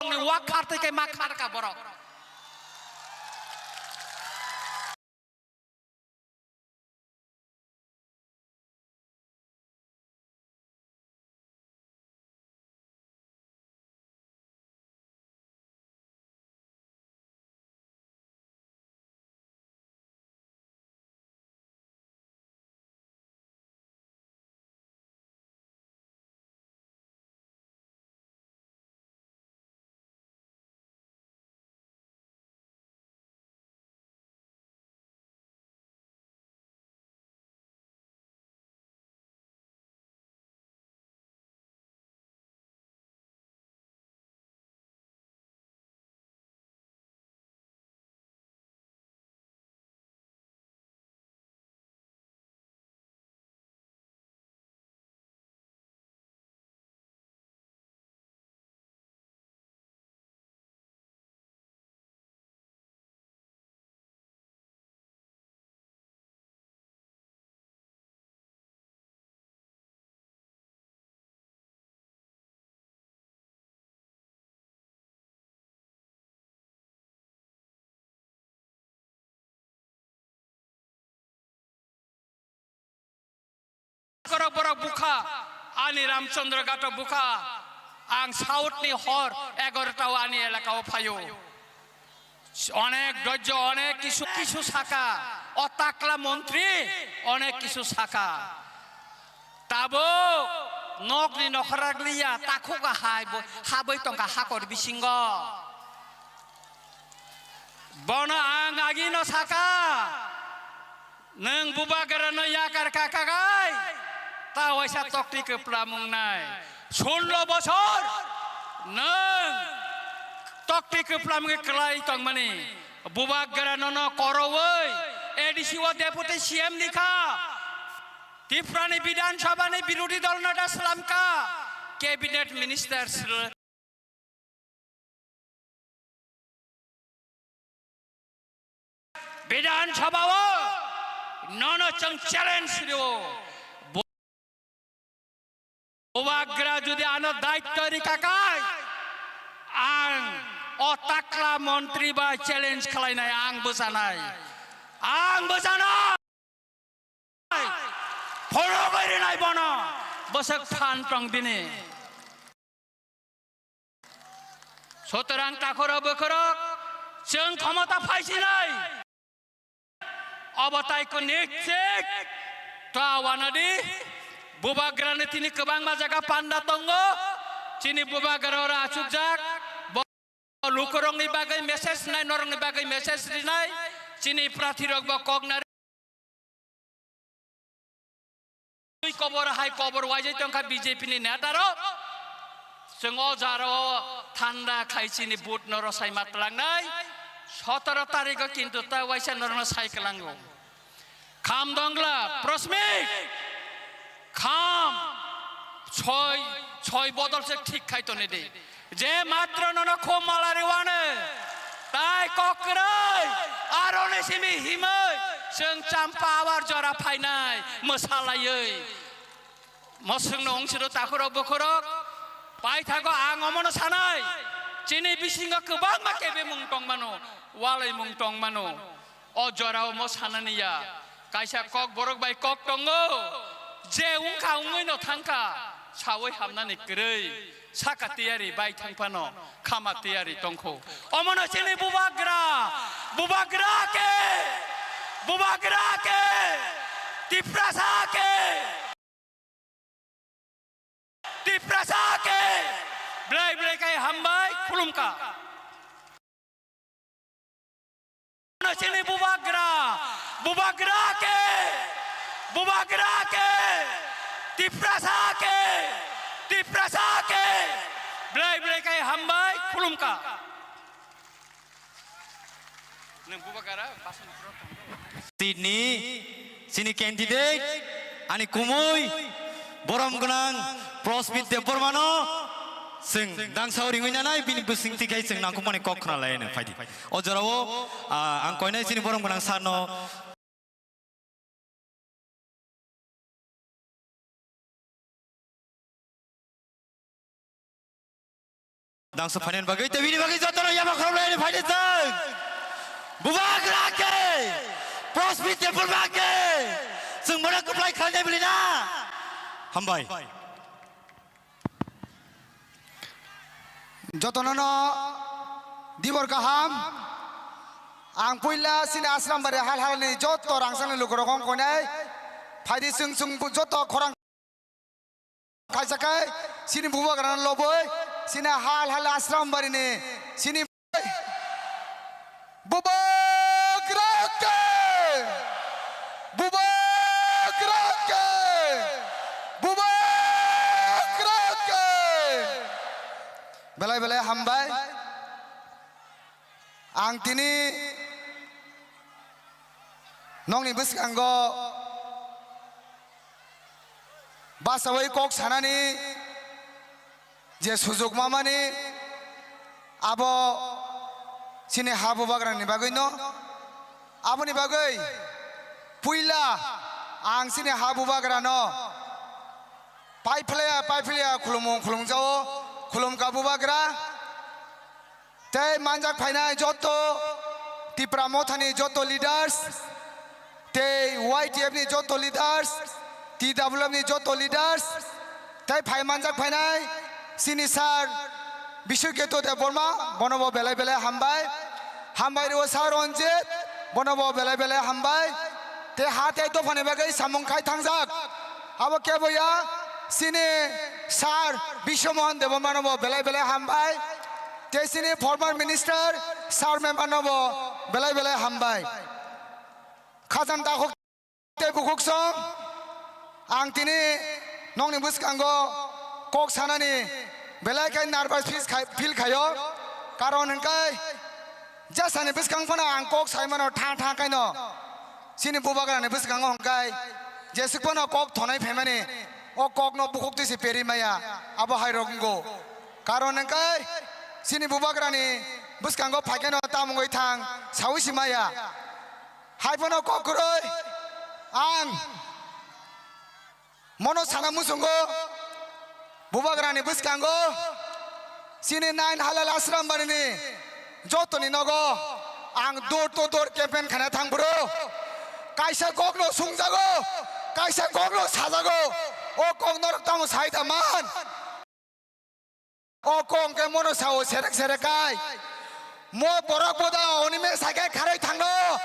ni wak khar tei khai ma kharkha borok. Borok, borok bukha, ani Ramchandra Ghato bukha, ang South ni hor egarota o ani elaka o phaio. Onek dojjo, onek kisu, kisu saka, o takla montri, onek kisu saka. Tabuk nokni nokhorok liya, takhuka hai bo, habwi tongkha hakor bisingo. Bono ang agino saka, nwng bubagrano yakar kha kagai, ta waisa tokti kwplamung nai. Sullo bosor nwng tokti kwplamung kwlai tongmani. Bubagrano no koroui A D C o deputy C M ni kha. Tiprani Bidhan Sabha ni birodhi dol neta slamkha, cabinet minister sl-, Bidhan Sabha o nono chwng challenge rio. Bubagra jodi ano daitto rikha khai, ang o takla montri bai challenge khlainai, ang bwchanai, ang bwchanai. Phorogwi rinai bono, bwswk phan tong bini. Sutorang takhorok bwkhorok, chwng khomota phaisinai. Obo tai kwnwi chik ta wanadi, bubagrani tini kwbangma jaga panda tongo, chini bubagra oro achukjak, bo lukurokni bagwi message rinai, norokni bagwi message rinai, chini prathirok bo kok nari. Twi kobor hai kobor waijai tongkha B J P ni neta rok. Chwng o jaro thanda khai chini vote no rwsai ma twlangnai. Sotoro tarikgo kintu ta waisa norokno sai kwlango. Kham dongla, prosmit! Kham! Soi, soi bodol se thik khai toni di. Je matro nono khum malari wane. Tai kokroi, aroni simi himoi, seng champa awar jora phainai, masalaioi. Moswkno wngsiro takhurok bukhurok, paithago ang omono sanai, chini bisingo kwbangma kebemung tongmano, walaimung tongmano. O jorao mo sanani ya, kaisa kok borok bai kok tongo, je wngkha wngwi no thangkha, sawi hamnani kwrwi, saka tiyari bai thangphano, khama tiyari tongkho. Omono chini bubagra, bubagra ke, bubagra ke, Tiprasa ke. Tiprasa ke belai belai khe hambai khulumkha. Chini bubagra, bubagra ke, bubagra ke, Tiprasa ke, Tiprasa ke belai belai khe hambai khulumkha. Seat ni chini candidate ani kumui borom gwnang Prosmit Debbarma no chwng dangsa ringwi nanai bini bwswng tikhai chwng nangkukmani kok khna lai nang phaidi. O jorao, ah, ang koinai chini borom gwnang sir no Dangsa phainani bagwi tei bini bagwi jotono yama khoroknai phaidi chwng. Bubagra ke, Prosmit Debbarma ke, chwng bono kwplai khlainai bwlwi na. Hambai. Jotono no dibor kaham. Ang puila sini Asrambari hal halni joto rangchakni lukurok wng koinai. Phaidi chwng chwng joto khorang Kaisa kai sini bubagrano loboi sini hal hal Asrambari ni sini bubagra ke, bubagra ke, bubagra ke. Belai belai hambai. Ang tini nokni bwskango bachaui kok sanani je sujuk mamani abo chini ha bubagrani bagwino. Aboni bagwi puila ang chini ha bubagrano paiphlaya paiphlaya khulumung khulumjao khulumka bubagra. Tei manjak phainai joto Tipra Mothani joto leaders, tei Y T F ni joto leaders, T W F ni joto leaders, tei phai manjak phainai sini sir Biswaketu Debbarma, bono bo belai belai hambai. Hambai rwo sir Ranjit, bono bo belai belai hambai. Tei ha tei dophani bagwi samung khai thangjak. Abo kebo ya, sini sir Biswamohan Debbarma no bo belai belai hambai. Tei sini former minister sir member no bo belai belai hambai. Khajang dakhuk tei bukhuk song, ang tini nokni bwskango kok sanani belai khe nervous feel khai-, feel khaio. Karon hwnkhe jasani bwskang phano ang kok sai mano tha tha kaino. Chini bubagrani bwskango hwnkhe jeswk phano kok thonai phaimani, o kokno bukhuk twi se peri maya, abo hai rok wngo. Karon hwnkhe chini bubagrani bwskango phaikhe no tamo wngwi thang saui se maya. Hai phano kok kwrwi ang mono sana muchungo bubagrani bwskango chini nine halal Asrambari ni jotoni nogo ang door to door campaign khana thang bro. Kaisa kokno sungjago, kaisa kokno sajago, o kok norok tamo sai da man. O kok hwnkhe mono sao serek serek kai. Mo borok bo da oni me sai khe kharwi thangno.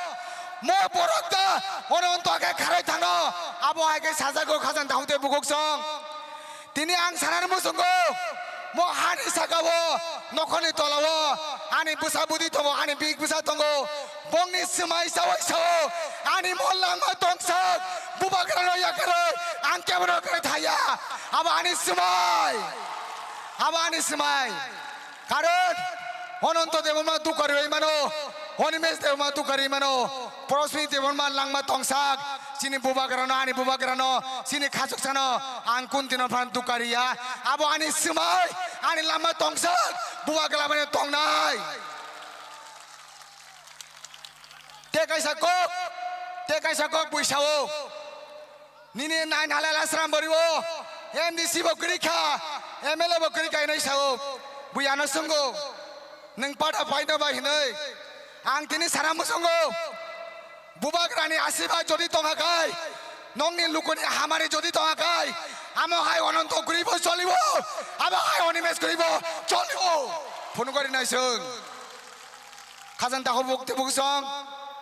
Mo borok da oni onto khe kharwi thangno. Abo hai khe sajago khajang dakhuk tei bukhuk song. Tini ang sanani muchungo. Mo hani saka o, nokhorni tola o, ani bwsa bwdi tongo, ani bik bwsa tongo. Bongni swmai sawi sao, ani mol langma tongsak, bubagrano yakarwi, ang kebono kwrwi thaya. Abo ani swmai. Abo ani swmai. Karon, Ononto Debbarma dukha rwi mano. Animesh Debbarma tukari mano, Prosmit Debbarma langma tongsak, chini bubagrano, ani bubagrano, chini khachuksano, ang kun dino phan tukari ya. Abo ani swmai, ani langma tongsak, bubagra mani tongnai. Te kaisa kok, te kaisa kok bui sao. Nini nine halal asram bori o, M D C bo kwrwi kha, M L A bo kwrwi kha hinwi sao. Bui ano swngo, nwng pata phaino bai hinwi. Ang tini sana mwswngo, bubagrani asiba jodi tongha kai, nongni lukuni hamari jodi tongha kai, amo hai ononto kwrwi bo cholibo, amo hai Animesh kwrwi bo cholibo. Phunukari naiswng. Khajang takhuk buk tibuk song,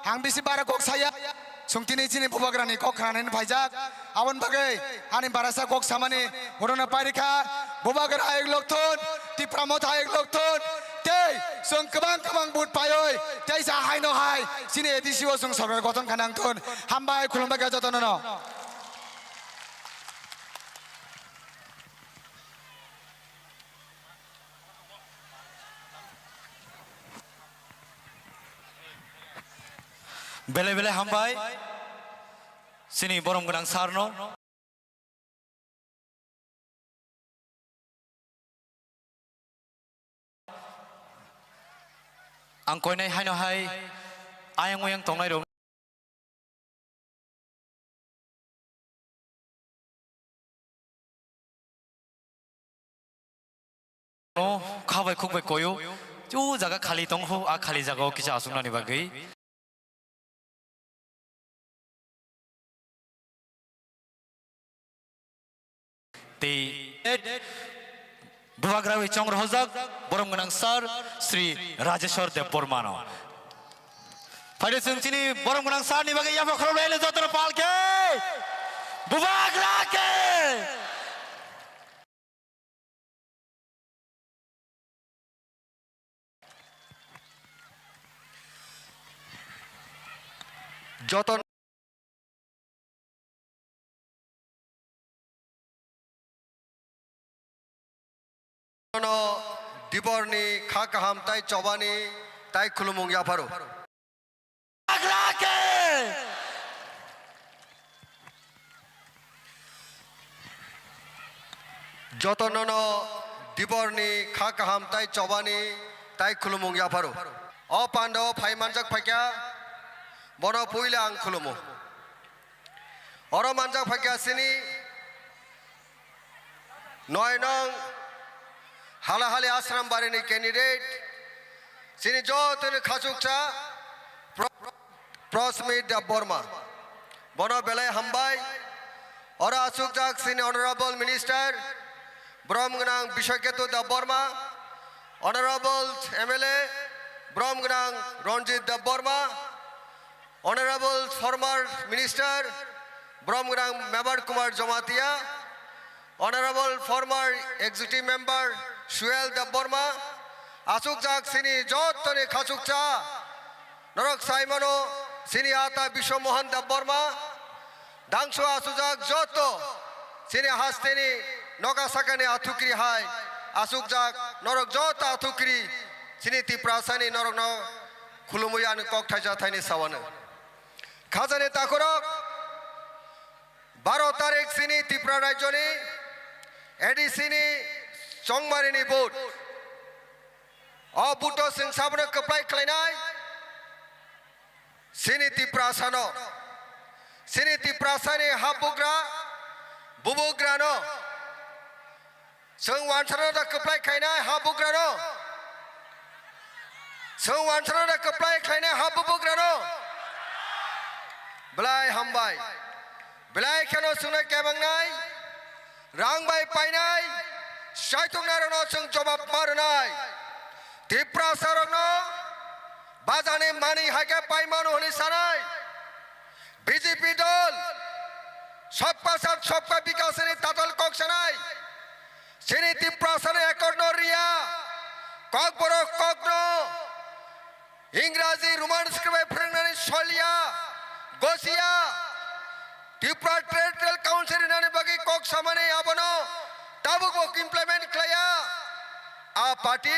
ang bisi bara kok saya. Sungtini chini bubagrani kok khnanani phaijak. Aboni bagwi ani barasa kok samani urono pairikha. Bubagra ayuk lokthun, Tipra motha ayuk lokthun. Tei song kwbang kwbang but paioi. Tei sa haino hai chini A D C o song sorkar gothon khanangthun. Hambai khulumbai kha jotono no. Belai belai hambai chini borom gwnang sir no. Ang koinai haino hai ayang uyang tongnai rok. O kha bai khuk bai koyo. O jaga khali tong ho, a khali jaga o kisa aswk nani bagwi. Tei bubagra bai chong rohorjak borom gwnang sir Sri Rajeshwar Debbarma no. Phaidi chwng chini borom gwnang sir ni bagwi yapha khorok lai le jotono pal khe bubagra khe. Joto no diborni kha kaham tai chobani tai khulumung yapharo. Jotono no diborni kha kaham tai chobani tai khulumung yapharo. O pandao phai manjak phaikha, bono puila ang khulumo. Oro manjak phaikha chini noi nong Halahali Asram barini candidate, chini jotoni khachuksa Pro-, Prosmit Debbarma. Bono belai hambai. Oro achukjak chini Honorable Minister, borom gwnang Biswaketu Debbarma, Honorable M L A, borom gwnang Ranjit Debbarma, Honorable former Minister, borom gwnang Mebar Kumar Jamatia, Honorable former Executive Member Suel Debbarma, achukjak chini jotoni khachuksa, norok saimano chini ata Biswa Mohan Debbarma, dangso achukjak joto chini hasteni noka sakani athukri hai achukjak norok joto athukri chini Tiprasani norokno khulumwi ani kok thaisa thaini sawano. Khajani takhurok, baro tarik chini Tripura rajyoni A D C ni chongmarini vote. O vote o chwng sabono kwplai khlainai chini Tiprasano. Chini Tiprasani habugra, bubugrano. Chwng wansano da kwplai khlainai ha bugrano. Chwng wansano da kwplai khlainai ha bubugrano. Belai hambai. Belai kheno chwngno kebangnai. Rang bai painai. Saituknairokno chwng jobab ma rwnai. Tiprasarokno bajani mani hai khe paimano hwnwi sanai. B J P dol, Sabka Saath Sabka Vikas ni tatal kok sanai. Chini Tiprasa ni ekor no riya, Kokborok kok no Ingraji Roman script bai phwrwngnani soliya, gosiya. Tripura Territorial Council rinani bagwi kok samani abono tabuk bo implement khlaiya. A party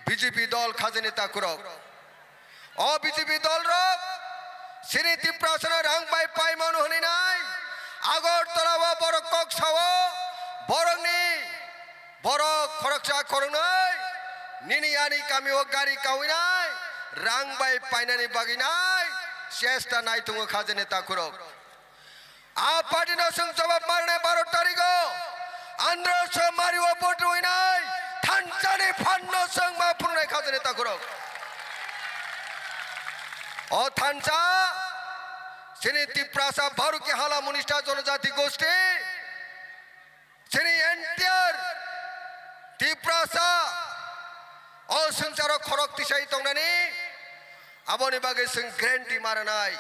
B J P dol khajani takhurok. O B J P dol rok chini Tiprasano rang bai paimano hwnwi nai. Agartala o borok kok sao, borokni borok khoroksa khoroknwi nini ani kami o gari kawi nai, rang bai painani bagwi nai chesta nai tongo kha jene takhurok. A party no chwng jawab marnai baro tarikh o. Andro Somari o vote rwinai thansa ni phan no chwng ma phunuknai kha jene takhurok. O thansa chini Tiprasa Bharuki Hala Munista Jonojati Gosti, chini entire Tiprasa o swngcharo khorok tisai tongnani, aboni bagwi chwng guarantee ma rwnai.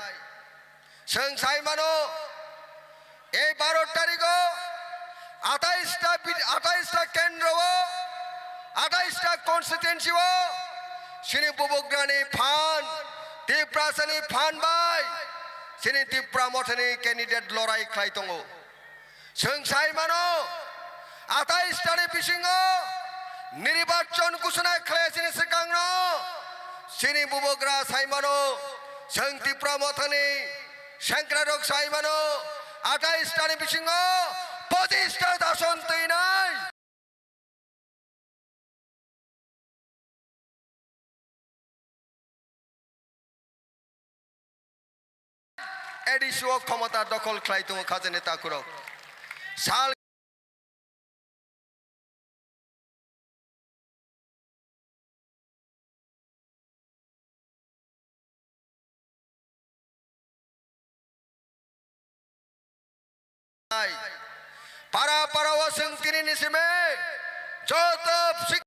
Chwng sai mano, ei baro tarikh o atais ta bid-, atais ta kendro o, atais ta constituency o chini bubagrani phan, Tiprasani phan bai chini Tipra Mothani candidate lorai khlai tongo. Chwng sai mano, atais tani bisingo nirbachon ghosona khlai chini swkangno chini bubagra sai mano, chwng Tipra Mothani sengkra rok sai mano, atais tani bisingo pochis ta ason twinai. A D C o khomota dokhol khlai tongo kha jene takhurok. Sal Para para o chwng tini ni simi joto sik-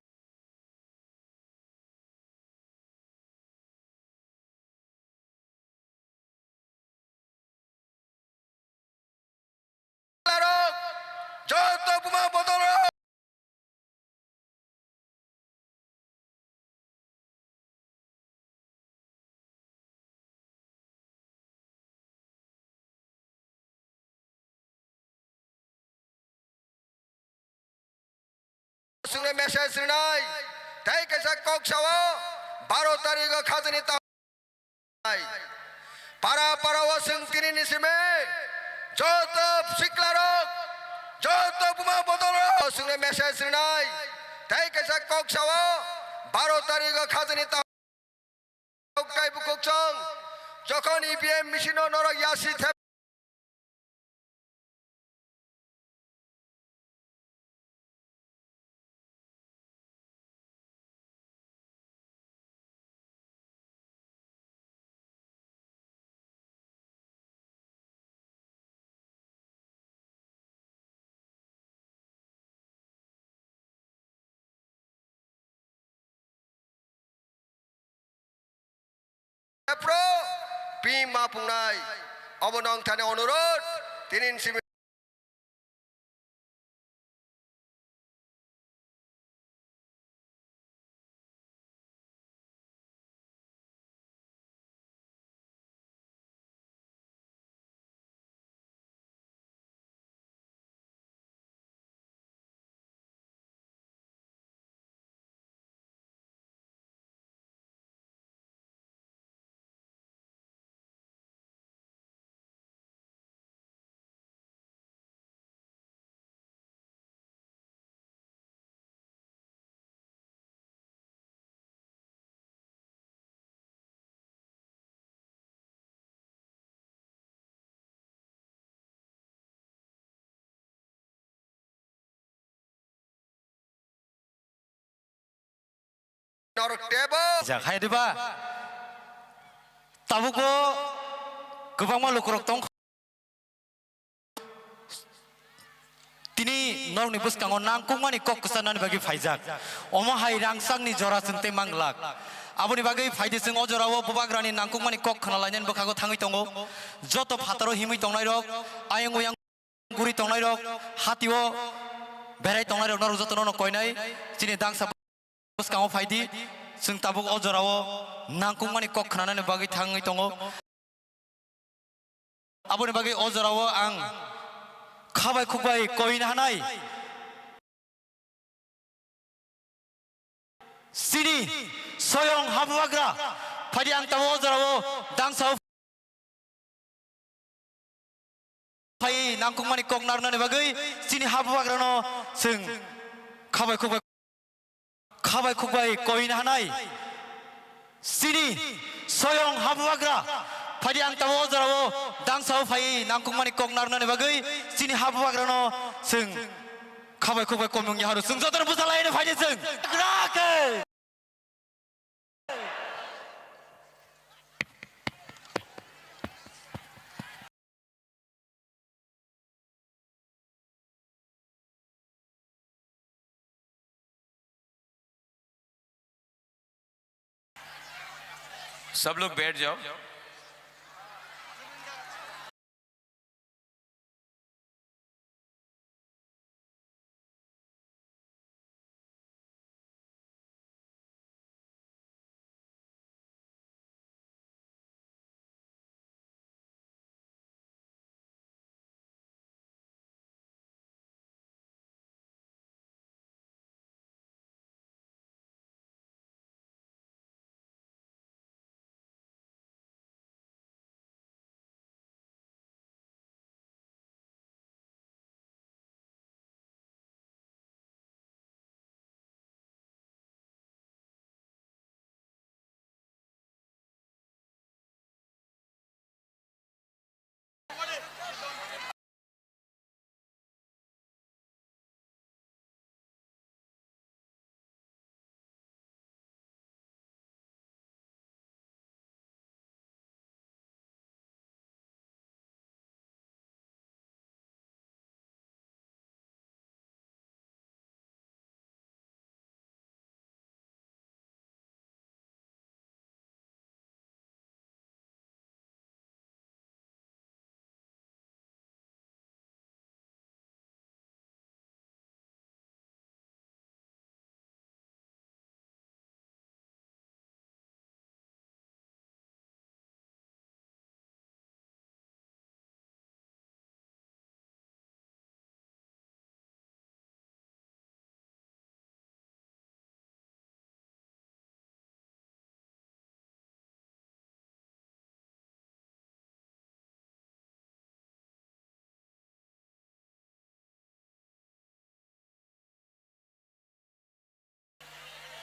Joto buma bodol rok. Chwngno message rwnai, tei kaisa kok sao, baro tarikh o khajani ta-, para para o chwng tini ni simi joto sikla rok, joto buma bodol rok chwngno message rwnai, tei kaisa kok sao, baro tarikh o khajani ta-, Tei bukhuk chwng, jokhon E V M machine-o norok yasi thep- Pro, pima pungnai. Obo nong thani onurot, tinin simi. Norok tebo. Jak hai diba? Tabuk o kwbangma lukurok tong. Tini norokni bwskango nangkukmani kok kwcharnani bagwi phaijak. Omo hai rangchakni jora chwng tei manglak. Aboni bagwi phaidi chwng o jorao bubagrani nangkukmani kok khna lainani bwkhago thangwi tongo. Joto phataro himwi tongnairok, ayang uyang guri tongnairok, hatio berai tongnairok norok jotono no koinai chini dangsa bwskango phaidi, chwng tabuk o jorao nangkukmani kok khnanani bagwi thangwi tongo. Aboni bagwi o jorao ang khabai khukbai koina hanai. Chini soyong habubagra Phaidi ang tamo o jorao dangsa o phai nangkukmani kok narnani bagwi chini habugrano chwng khabai khukbai, khabai khukbai koina hanai. Chini soyong habugra phaidi ang tamo o jorao dangsa o phai nangkukmani kok narnani bagwi chini habugrano chwng khabai khukbai komung yaharu chwng jotono bwsalaino phaidi chwng. सब लोग बैठ जाओ।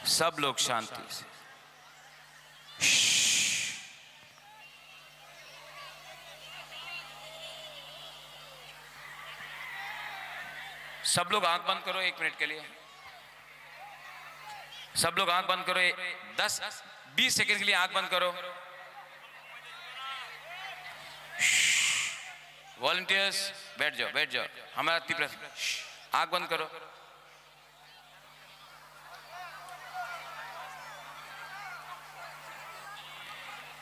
सब लोग शांति से। श्श्श। सब लोग आंख बंद करो एक मिनट के लिए। सब लोग आंख बंद करो, ए-, दस, बीस सेकंड के लिए आंख बंद करो। श्श्श। वॉलंटियर्स, बैठ जाओ, बैठ जाओ। हमारा तीव्र, श्श्श, आंख बंद करो।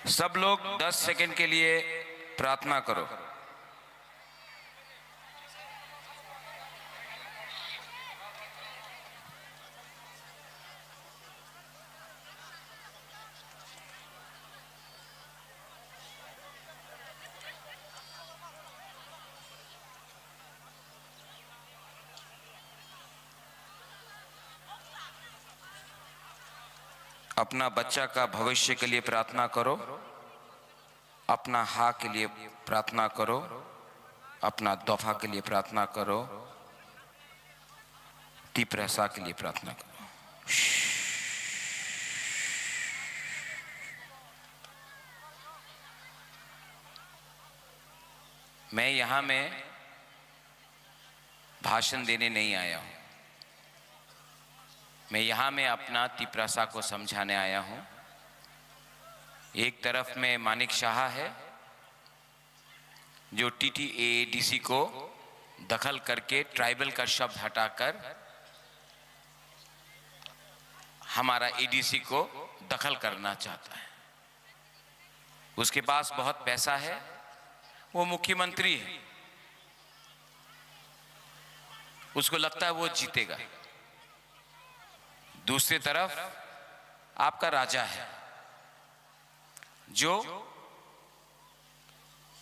सब लोग दस सेकंड के लिए प्रार्थना करो। अपना बच्चा का भविष्य के लिए प्रार्थना करो, अपना हा के लिए प्रार्थना करो, अपना दोफा के लिए प्रार्थना करो, तिप्रसा के लिए प्रार्थना करो। मैं यहाँ में भाषण देने नहीं आया हूँ। मैं यहाँ में अपना तिपरासा को समझाने आया हूँ। एक तरफ में मानिक शाह है, जो टीटीएएडीसी को दखल करके ट्राइबल का शब्द हटाकर हमारा एडीसी को दखल करना चाहता है। उसके पास बहुत पैसा है, वो मुख्यमंत्री है, उसको लगता है वो जीतेगा। दूसरी तरफ आपका राजा है, जो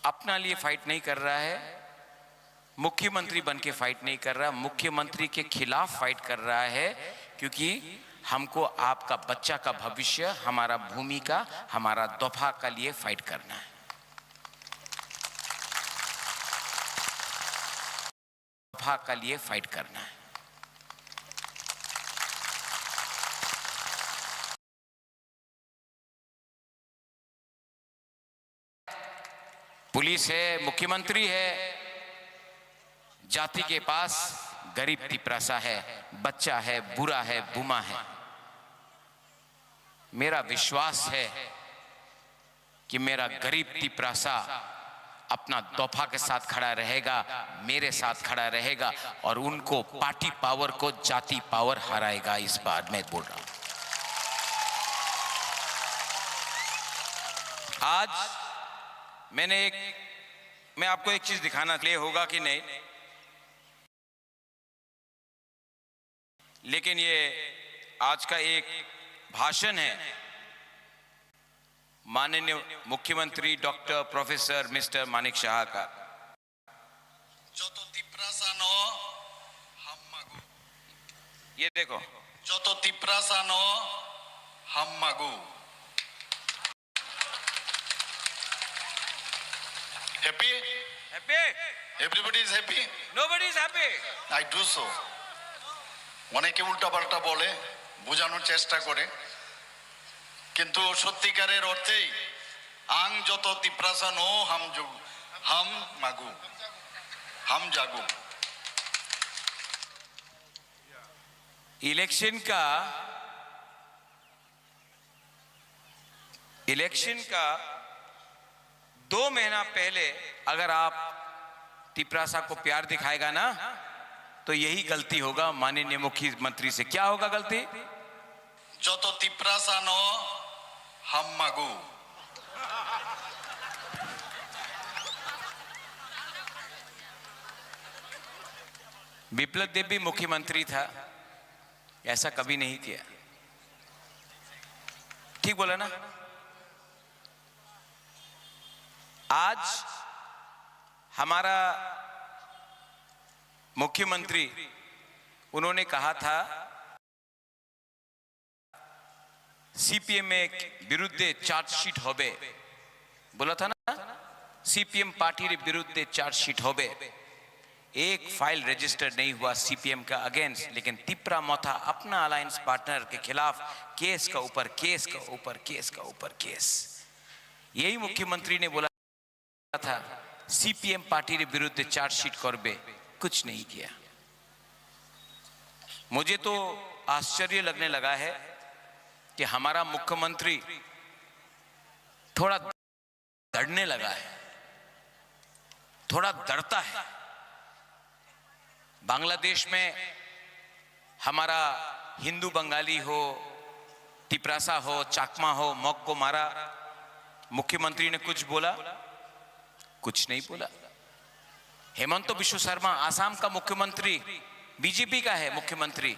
अपना लिए फाइट नहीं कर रहा है, मुख्यमंत्री बन के फाइट नहीं कर रहा, मुख्यमंत्री के खिलाफ फाइट कर रहा है, क्योंकि हमको आपका बच्चा का भविष्य, हमारा भूमि का, हमारा दफा के लिए फाइट करना है। दफा के लिए फाइट करना है। पुलिस है, मुख्यमंत्री है, जाति के पास गरीब तिपरासा है, बच्चा है, बुरा है, बुमा है। मेरा विश्वास है कि मेरा गरीब तिपरासा अपना दफा के साथ खड़ा रहेगा, मेरे साथ खड़ा रहेगा और उनको पार्टी पावर को जाति पावर हराएगा। इस बार मैं बोल रहा हूं। आज मैंने एक, मैं आपको एक चीज दिखाना, प्ले होगा कि नहीं, लेकिन ये आज का एक भाषण है माननीय मुख्यमंत्री डॉक्टर प्रोफेसर मिस्टर मानिक साहा का। Joto Tiprasa no hammago. ये देखो। Joto Tiprasa no hammago. Happy? Happy? Everybody is happy? Nobody is happy. I do so. অনেকে উল্টাপাল্টা বলে, বোঝানোর চেষ্টা করে, কিন্তু সত্যিকারের অর্থেই আং যত তিপ্রাসা নো হাম যুগ, হাম মাগু, হাম জাগু। इलेक्शन का, इलेक्शन का दो महीना पहले अगर आप तिपरासा को प्यार दिखाएगा ना, तो यही गलती होगा माननीय मुख्यमंत्री से। क्या होगा गलती? Joto Tiprasa no hammago. विप्लव देव भी मुख्यमंत्री था, ऐसा कभी नहीं किया। ठीक बोला ना? आज हमारा मुख्यमंत्री, उन्होंने कहा था, সিপিএম এর বিরুদ্ধে চার্জশিট হবে, বলা থা না, সিপিএম পার্টির বিরুদ্ধে চার্জশিট হবে। एक फाइल रजिस्टर नहीं हुआ सीपीएम का अगेंस्ट, लेकिन तिपरा मोथा अपना अलायंस पार्टनर के खिलाफ केस का ऊपर केस का ऊपर केस का ऊपर केस। यही मुख्यमंत्री ने बोला था सीपीएम पार्टी के विरुद्ध चार्जशीट करबे, कुछ नहीं किया। मुझे तो आश्चर्य लगने लगा है कि हमारा मुख्यमंत्री थोड़ा डरने लगा है, थोड़ा डरता है। बांग्लादेश में हमारा हिंदू बंगाली हो, तिपरासा हो, चाकमा हो, मग को मारा, मुख्यमंत्री ने कुछ बोला? कुछ नहीं बोला। हेमंत बिश्व शर्मा, आसाम का मुख्यमंत्री, बीजेपी का है मुख्यमंत्री,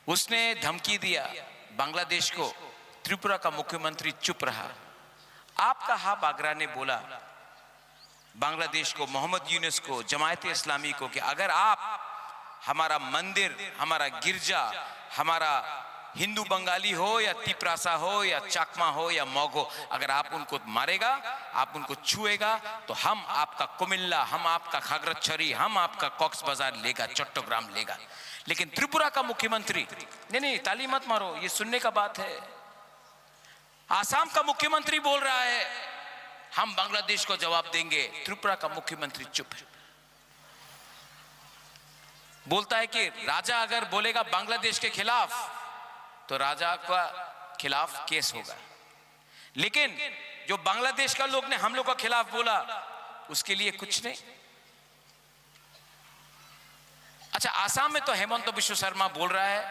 उसने धमकी दिया बांग्लादेश को, त्रिपुरा का मुख्यमंत्री चुप रहा। आपका हा बागरा ने बोला, बांग्लादेश को, मोहम्मद यूनुस को, जमायत इस्लामी को कि अगर आप हमारा मंदिर, हमारा गिरजा, हमारा हिंदू बंगाली हो या तिपरासा हो या चाकमा हो या मग हो, अगर आप उनको मारेगा, आप उनको छुएगा, तो हम आपका कुमिल्ला, हम आपका खागराछड़ी, हम आपका कॉक्स बाजार लेगा, चट्टग्राम लेगा। लेकिन त्रिपुरा का मुख्यमंत्री, नहीं, नहीं, ताली मत मारो, ये सुनने का बात है। आसाम का मुख्यमंत्री बोल रहा है, हम बांग्लादेश को जवाब देंगे। त्रिपुरा का मुख्यमंत्री चुप है। बोलता है कि राजा अगर बोलेगा बांग्लादेश के खिलाफ, तो राजा का खिलाफ केस होगा, लेकिन जो बांग्लादेश का लोग ने हम लोग का खिलाफ बोला, उसके लिए कुछ नहीं। अच्छा, आसाम में तो हेमंत बिश्व शर्मा बोल रहा है,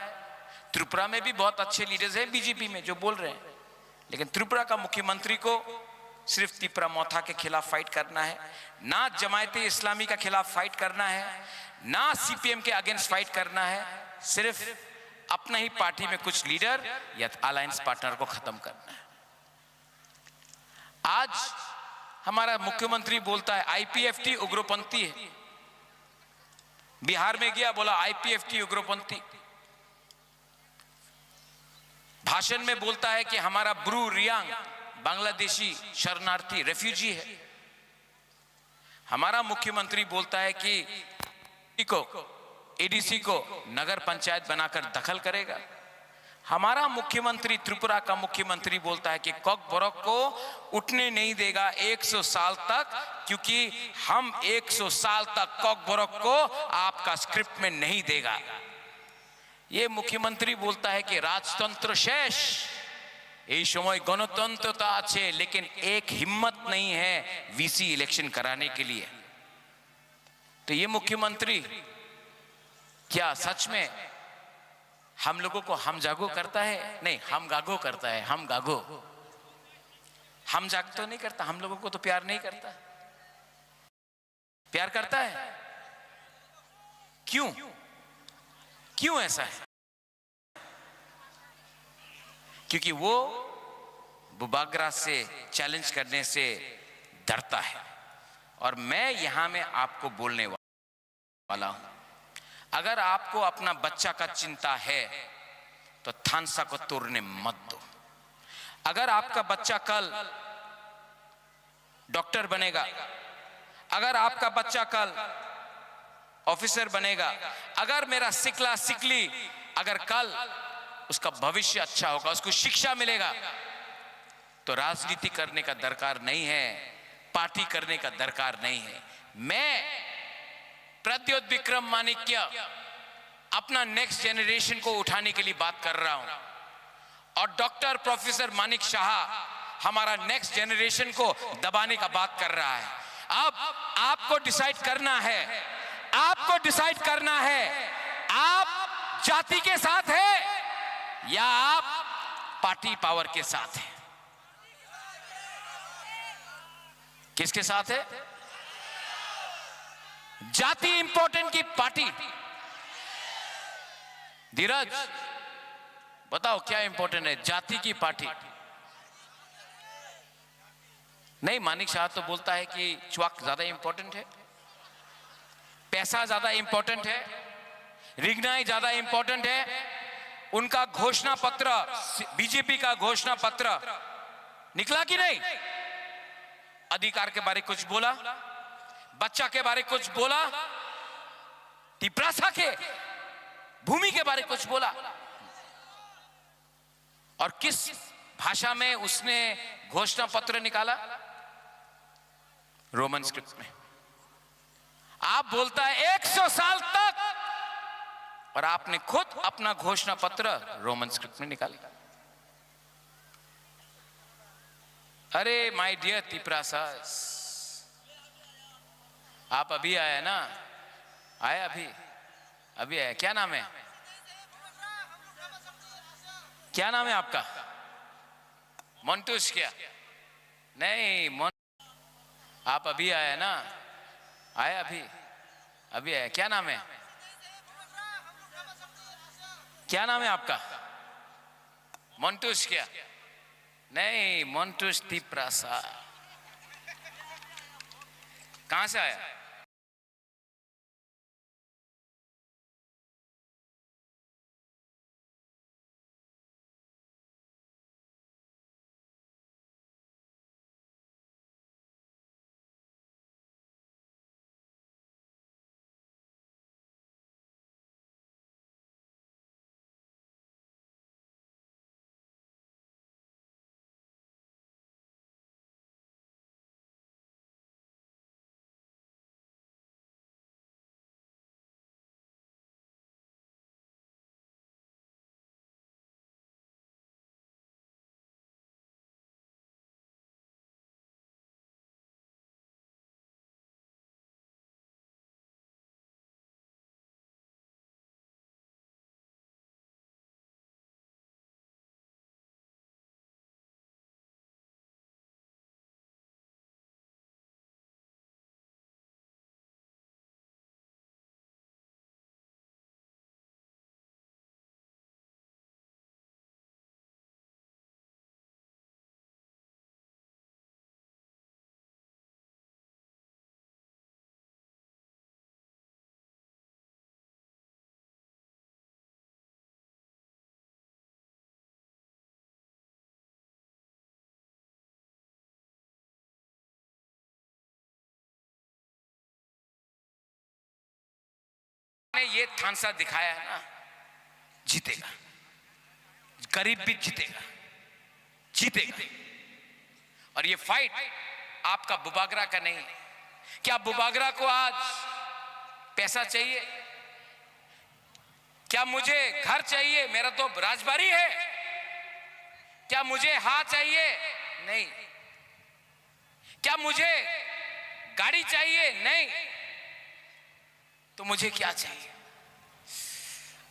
त्रिपुरा में भी बहुत अच्छे लीडर्स हैं बीजेपी में जो बोल रहे हैं, लेकिन त्रिपुरा का मुख्यमंत्री को सिर्फ तिपरा मोथा के खिलाफ फाइट करना है, ना जमायत इस्लामी का खिलाफ फाइट करना है, ना सीपीएम के अगेंस्ट फाइट करना है, सिर्फ अपना ही पार्टी में कुछ लीडर या अलायंस पार्टनर को खत्म करना है। आज हमारा मुख्यमंत्री बोलता है आईपीएफटी उग्रपंथी है। बिहार में गया, बोला आईपीएफटी उग्रपंथी। भाषण में बोलता है कि हमारा ब्रू रियांग बांग्लादेशी शरणार्थी, रेफ्यूजी है। हमारा मुख्यमंत्री बोलता है कि को, एडीसी को नगर पंचायत बनाकर दखल करेगा। हमारा मुख्यमंत्री, त्रिपुरा का मुख्यमंत्री बोलता है कि कॉकबोरोक को उठने नहीं देगा एक सौ साल तक, क्योंकि हम एक सौ साल तक कॉकबोरोक को आपका स्क्रिप्ट में नहीं देगा। ये मुख्यमंत्री बोलता है कि राजतंत्र शेष, এই সময় গণতন্ত্র তো আছে, लेकिन एक हिम्मत नहीं है वीसी इलेक्शन कराने के लिए। तो ये मुख्यमंत्री क्या सच में हम लोगों को हम जागो करता है? नहीं, हम गागो करता है, हम गागो। हम जाग तो नहीं करता, हम लोगों को तो प्यार नहीं करता। प्यार करता है? क्यों? क्यों ऐसा है? क्योंकि वो बुबाग्रा से चैलेंज करने से डरता है। और मैं यहां में आपको बोलने वाला हूं, अगर आपको अपना बच्चा का चिंता है तो थानसा को तोड़ने मत दो। अगर आपका बच्चा कल डॉक्टर बनेगा, अगर आपका बच्चा कल ऑफिसर बनेगा, अगर मेरा सिकला सिकली अगर कल उसका भविष्य अच्छा होगा, उसको शिक्षा मिलेगा, तो राजनीति करने का दरकार नहीं है, पार्टी करने का दरकार नहीं है। मैं प्रद्योत विक्रम माणिक्य अपना नेक्स्ट जनरेशन को उठाने के लिए बात कर रहा हूं, और डॉक्टर प्रोफेसर मानिक शाह हमारा नेक्स्ट जनरेशन को दबाने का बात कर रहा है। अब आपको डिसाइड करना है, आपको डिसाइड करना है, आप जाति के साथ है या आप पार्टी पावर के साथ है। किसके साथ है? जाति इंपॉर्टेंट की पार्टी? धीरज, बताओ क्या इंपॉर्टेंट है, जाति की पार्टी? नहीं, मानिक शाह तो बोलता है कि च्वाक ज्यादा इंपॉर्टेंट है, पैसा ज्यादा इंपॉर्टेंट है, रिगनाई ज्यादा इंपॉर्टेंट है। उनका घोषणा पत्र, बीजेपी का घोषणा पत्र निकला कि नहीं? अधिकार के बारे कुछ बोला? बच्चा के बारे कुछ बोला? तिप्रासा के भूमि के बारे कुछ बोला? और किस भाषा में उसने घोषणा पत्र निकाला? रोमन स्क्रिप्ट में। आप बोलता है एक सौ साल तक, और आपने खुद अपना घोषणा पत्र रोमन स्क्रिप्ट में निकाला। अरे माय डियर तिप्रासास, आप अभी आए ना? आए अभी? अभी आए। क्या नाम है? क्या नाम है आपका? मंटूस क्या? नहीं, मन-, आप अभी आए ना? आए अभी? अभी आए। क्या नाम है? क्या नाम है आपका? मंटूस क्या? नहीं, मंटूस तिप्रासा। कहाँ से आया? ये थानसा दिखाया है ना, जीतेगा, गरीब भी जीतेगा, जीतेगा। और ये फाइट आपका बुबागरा का नहीं है। क्या बुबागरा को आज पैसा चाहिए? क्या मुझे घर चाहिए? मेरा तो राजबाड़ी है। क्या मुझे हा चाहिए? नहीं। क्या मुझे गाड़ी चाहिए? नहीं। तो मुझे क्या चाहिए?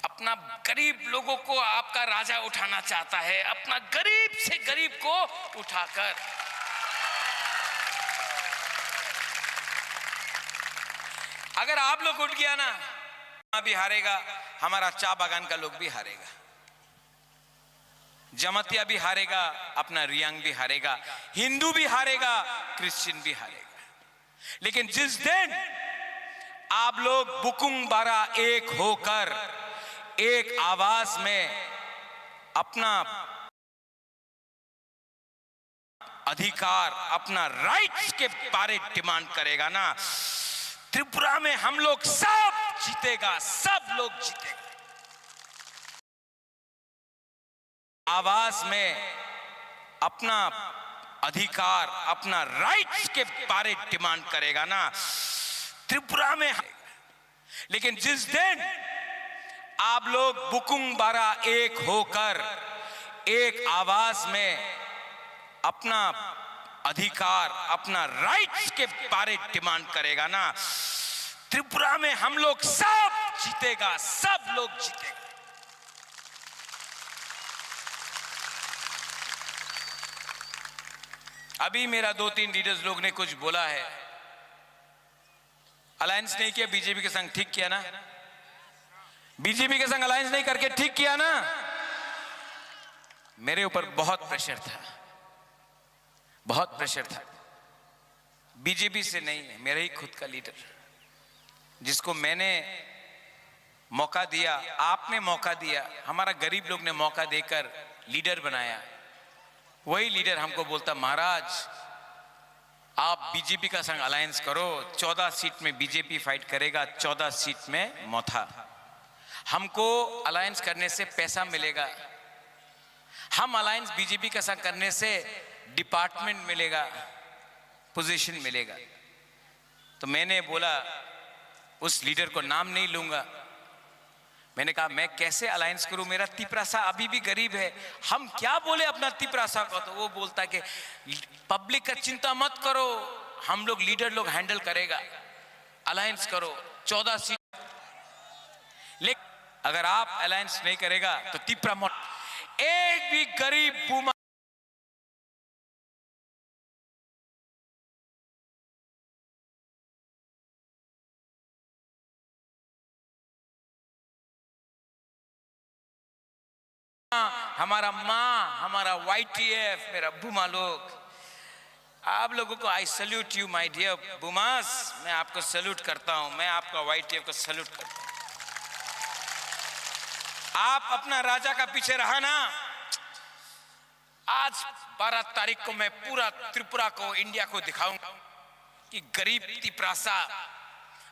अपना गरीब लोगों को आपका राजा उठाना चाहता है, अपना गरीब से गरीब को उठाकर। अगर आप लोग उठ गया ना, भी हारेगा, हमारा चा बागान का लोग भी हारेगा, जमातिया भी हारेगा, अपना रियांग भी हारेगा, हिंदू भी हारेगा, क्रिश्चियन भी हारेगा। लेकिन जिस दिन आप लोग बुकुंग बारा एक होकर एक आवाज में अपना अधिकार, अपना राइट्स के बारे डिमांड करेगा ना, त्रिपुरा में हम लोग सब जीतेगा, सब लोग जीतेगा। आवाज में अपना अधिकार, अपना राइट्स के बारे डिमांड करेगा ना, त्रिपुरा में। लेकिन जिस दिन आप लोग बुकुंग बारा एक होकर एक आवाज में अपना अधिकार, अपना राइट्स के बारे डिमांड करेगा ना, त्रिपुरा में हम लोग सब जीतेगा, सब लोग जीतेगा। अभी मेरा दो तीन लीडर्स लोग ने कुछ बोला है, अलायंस नहीं किया बीजेपी के संग, ठीक किया ना? बीजेपी के संग अलायंस नहीं करके ठीक किया ना? मेरे ऊपर बहुत प्रेशर था, बहुत प्रेशर था। बीजेपी से नहीं, मेरा ही खुद का लीडर, जिसको मैंने मौका दिया, आपने मौका दिया, हमारा गरीब लोग ने मौका देकर लीडर बनाया, वही लीडर हमको बोलता, महाराज, आप बीजेपी का संग अलायंस करो, चौदह सीट में बीजेपी फाइट करेगा, चौदह सीट में मोथा। हमको अलायंस करने से पैसा मिलेगा, हम अलायंस बीजेपी का संग करने से डिपार्टमेंट मिलेगा, पोजीशन मिलेगा। तो मैंने बोला, उस लीडर को नाम नहीं लूंगा, मैंने कहा, मैं कैसे अलायंस करूं? मेरा तिपरासा अभी भी गरीब है, हम क्या बोले अपना तिपरासा को? तो वो बोलता कि पब्लिक का चिंता मत करो, हम लोग, लीडर लोग हैंडल करेगा, अलायंस करो, चौदह सीट। लेकिन अगर आप अलायंस नहीं करेगा तो तिपरा मोट एक भी गरीब बुमा हमारा माँ, हमारा वाईटीएफ, मेरा बुमा लोग, आप लोगों को, I salute you my dear बुमास, मैं आपको सल्यूट करता हूँ, मैं आपका वाईटीएफ को सल्यूट करता हूँ। आप अपना राजा का पीछे रहा ना, आज बारह तारीख को मैं पूरा त्रिपुरा को, इंडिया को दिखाऊंगा कि गरीब तिपरासा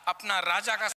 अपना राजा का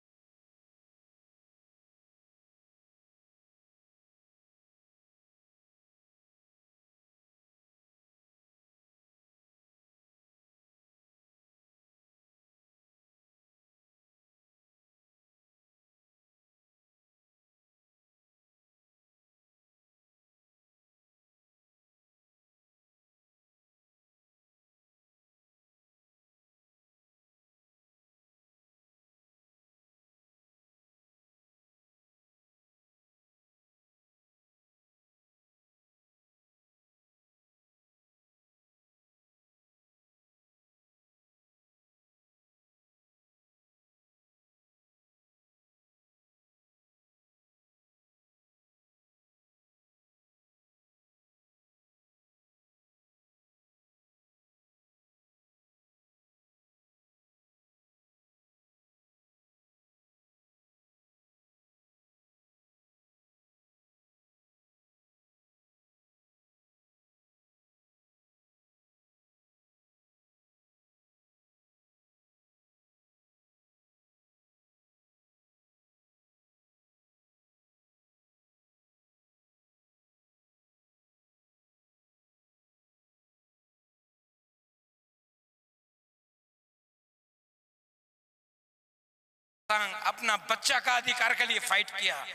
संग अपना बच्चा का अधिकार के लिए फाइट किया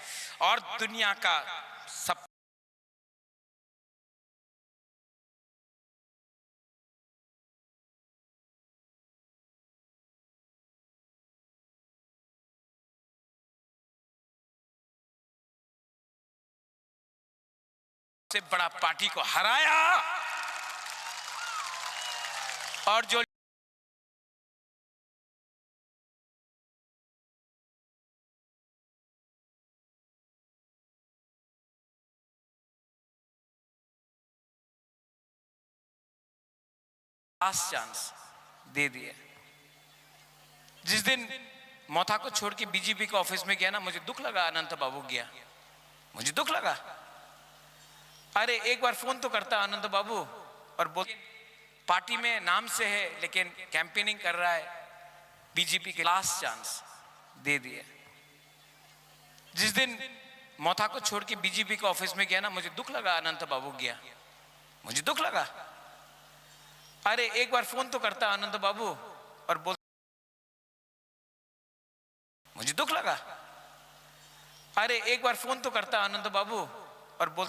और दुनिया का सब से बड़ा पार्टी को हराया और जो लास्ट चांस दे दिए। जिस दिन मोथा को छोड़ के बीजेपी के ऑफिस में गया ना, मुझे दुख लगा, अनंत बाबू गया, मुझे दुख लगा। अरे, एक बार फोन तो करता अनंत बाबू और बोल, पार्टी में नाम से है लेकिन कैंपेनिंग कर रहा है बीजेपी के। लास्ट चांस दे दिए। जिस दिन मोथा को छोड़ के बीजेपी के ऑफिस में गया ना, मुझे दुख लगा, अनंत बाबू गया, मुझे दुख लगा। अरे, एक बार फोन तो करता आनंद बाबू और बोल, मुझे दुख लगा। अरे, एक बार फोन तो करता आनंद बाबू और बोल।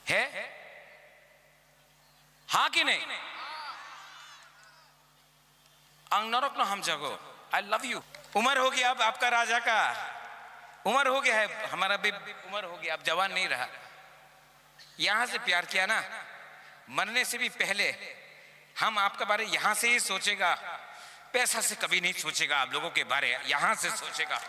है, हाँ कि नहीं? Ang norok no hamjago। I love you। उम्र हो गया अब आपका राजा का, उम्र हो गया है, हमारा भी उम्र हो गया, अब जवान नहीं रहा। यहाँ से प्यार किया ना, मरने से भी पहले हम आपके बारे यहाँ से ही सोचेगा, पैसा से कभी नहीं सोचेगा, आप लोगों के बारे यहाँ से सोचेगा।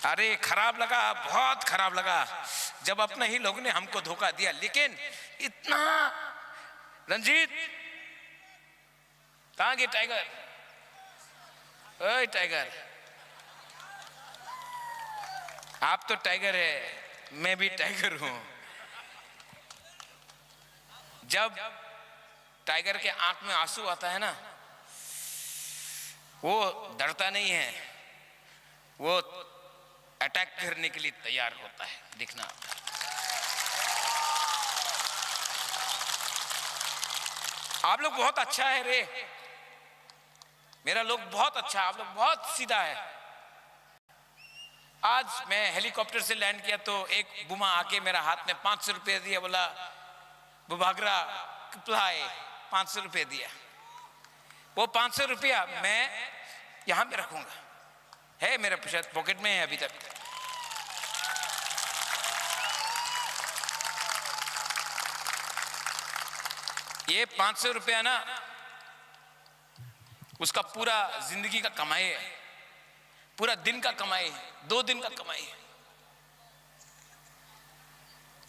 अरे, खराब लगा, बहुत खराब लगा जब अपने ही लोग ने हमको धोखा दिया। लेकिन इतना, रंजीत, कहाँ गए टाइगर? ओए टाइगर, आप तो टाइगर है, मैं भी टाइगर हूं। जब टाइगर के आंख में आंसू आता है ना, वो डरता नहीं है, वो अटैक करने के लिए तैयार होता है। देखना, आप लोग बहुत अच्छा है रे, मेरा लोग बहुत अच्छा है, आप लोग बहुत सीधा है। आज मैं हेलीकॉप्टर से लैंड किया तो एक बुमा आके मेरा हाथ में पाँच सौ रुपये दिया, बोला, "बुबागरा कपलाई, पाँच सौ रुपये दिया।" वो पाँच सौ रुपया मैं यहाँ पे रखूंगा, है मेरे, शायद पॉकेट में है अभी तक। ये पाँच सौ रुपया ना, उसका पूरा जिंदगी का कमाई है, पूरा दिन का कमाई है, दो दिन का कमाई है।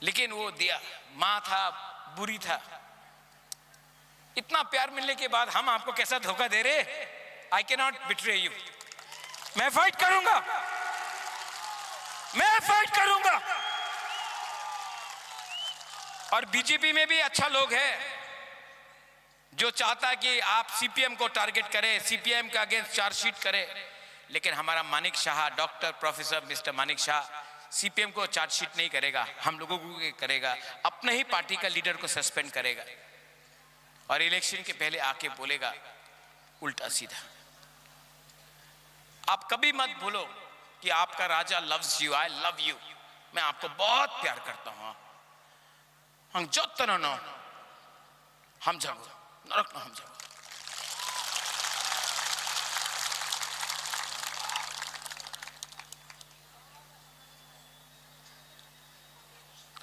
लेकिन वो दिया, माँ था, बुरी था। इतना प्यार मिलने के बाद हम आपको कैसा धोखा दे रहे? I cannot betray you। मैं फाइट करूंगा, मैं फाइट करूंगा। और बीजेपी में भी अच्छा लोग है जो चाहता है कि आप सीपीएम को टारगेट करें, सीपीएम के अगेंस्ट चार्जशीट करें, लेकिन हमारा Manik Saha, doctor professor mister Manik Saha CPM को चार्जशीट नहीं करेगा, हम लोगों को करेगा, अपने ही पार्टी का लीडर को सस्पेंड करेगा और इलेक्शन के पहले आके बोलेगा उल्टा सीधा। आप कभी मत भूलो कि आपका राजा loves you, I love you। मैं आपको बहुत प्यार करता हूँ। Ang jotono no hamjago, norok no hamjago।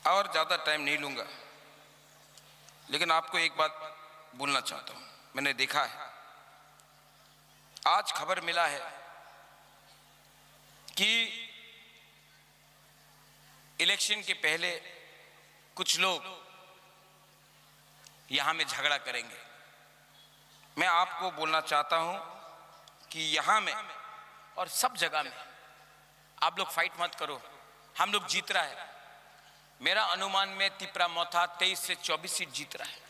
और ज्यादा टाइम नहीं लूंगा, लेकिन आपको एक बात बोलना चाहता हूं। मैंने देखा है, आज खबर मिला है कि इलेक्शन के पहले कुछ लोग यहां में झगड़ा करेंगे। मैं आपको बोलना चाहता हूं कि यहां में और सब जगह में आप लोग फाइट मत करो, हम लोग जीत रहा है। मेरा अनुमान में तिपरा मोथा तेईस से चौबीस सीट जीत रहा है।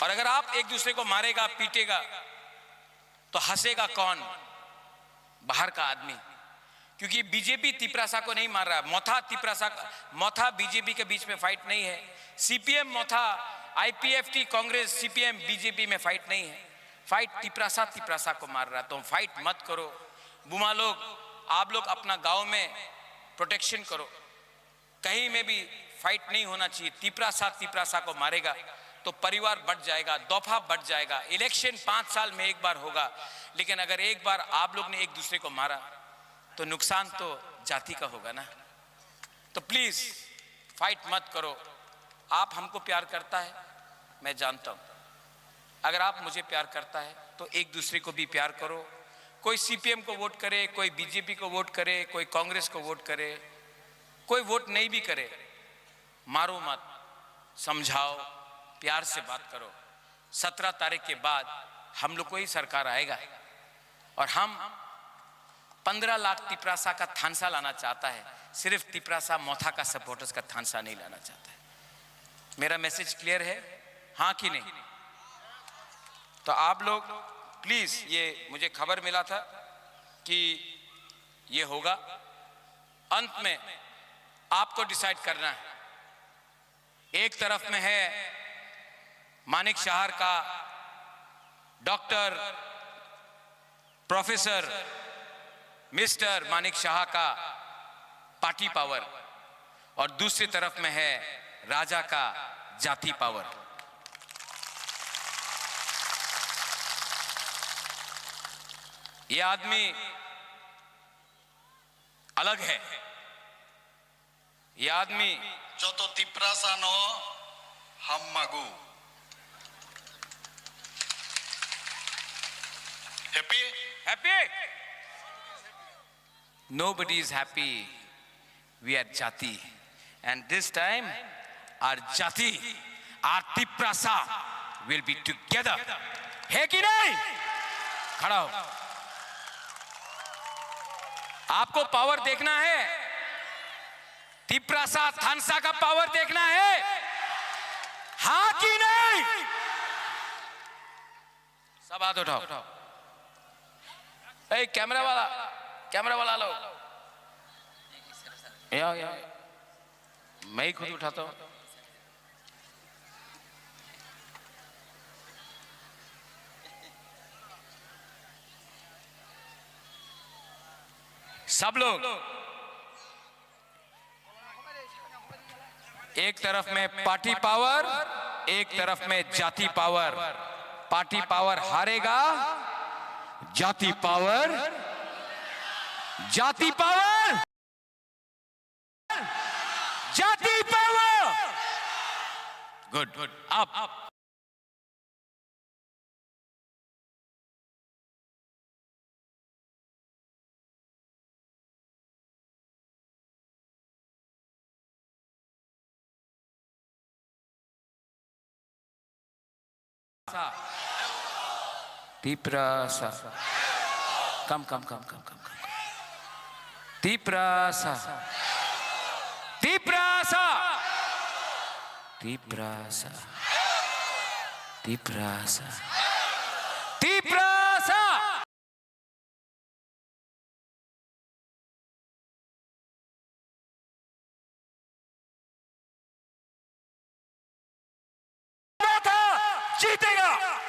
और अगर आप एक दूसरे को मारेगा, पीटेगा, तो हंसेगा कौन? बाहर का आदमी। क्योंकि बीजेपी तिपरासा को नहीं मार रहा है। मोथा तिपरासा, मोथा बीजेपी के बीच में फाइट नहीं है। सीपीएम मोथा, आईपीएफटी, कांग्रेस, सीपीएम, बीजेपी में फाइट नहीं है। फाइट तिपरासा तिपरासा को मार रहा है। तो फाइट मत करो। बुमा लोग, आप लोग अपना गांव में प्रोटेक्शन करो। कहीं में भी फाइट नहीं होना चाहिए। तिपरासा तिपरासा को मारेगा तो परिवार बट जाएगा, दफा बट जाएगा। इलेक्शन पांच साल में एक बार होगा, लेकिन अगर एक बार आप लोग ने एक दूसरे को मारा तो नुकसान तो जाति का होगा ना। तो प्लीज फाइट मत करो। आप हमको प्यार करता है, मैं जानता हूं। अगर आप मुझे प्यार करता है तो एक दूसरे को भी प्यार करो। कोई सीपीएम को वोट करे, कोई बीजेपी को वोट करे, कोई कांग्रेस को वोट करे, कोई वोट नहीं भी करे, मारो मत, समझाओ, प्यार से बात करो। सत्रह तारीख के बाद हम लोग को ही सरकार आएगा और हम पन्द्रह लाख तिपरासा का थानसा लाना चाहता है, सिर्फ तिपरासा मोथा का सपोर्टर्स का थानसा नहीं लाना चाहता है। मेरा मैसेज क्लियर है, हाँ कि नहीं? तो आप लोग प्लीज, ये मुझे खबर मिला था कि ये होगा, अंत में आपको डिसाइड करना है। एक तरफ में है मानिक शाह का डॉक्टर, प्रोफेसर, मिस्टर मानिक शाह का पार्टी पावर, और दूसरी तरफ में है राजा का जाति पावर। ये आदमी अलग है। ये आदमी joto Tiprasa no hammago. Happy? Happy? Nobody is happy. We are jati. And this time, our jati, our Tiprasa will be together. है कि नहीं? खड़ा हो। आपको पावर देखना है? तिपरासा थानसा का पावर देखना है, हाँ कि नहीं? सब हाथ उठाओ। ए, कैमरा वाला, कैमरा वाला लो। आओ, आओ। मैं ही खुद उठाता हूँ। सब लोग, एक तरफ में पार्टी पावर, एक तरफ में जाति पावर। पार्टी पावर हारेगा, जाति पावर, जाति पावर, जाति पावर। Good, good. अब Tiprasa. Come, come, come, come, come, come. Tiprasa. Tiprasa. Tiprasa. Tiprasa. Tiprasa. था, जीतेगा।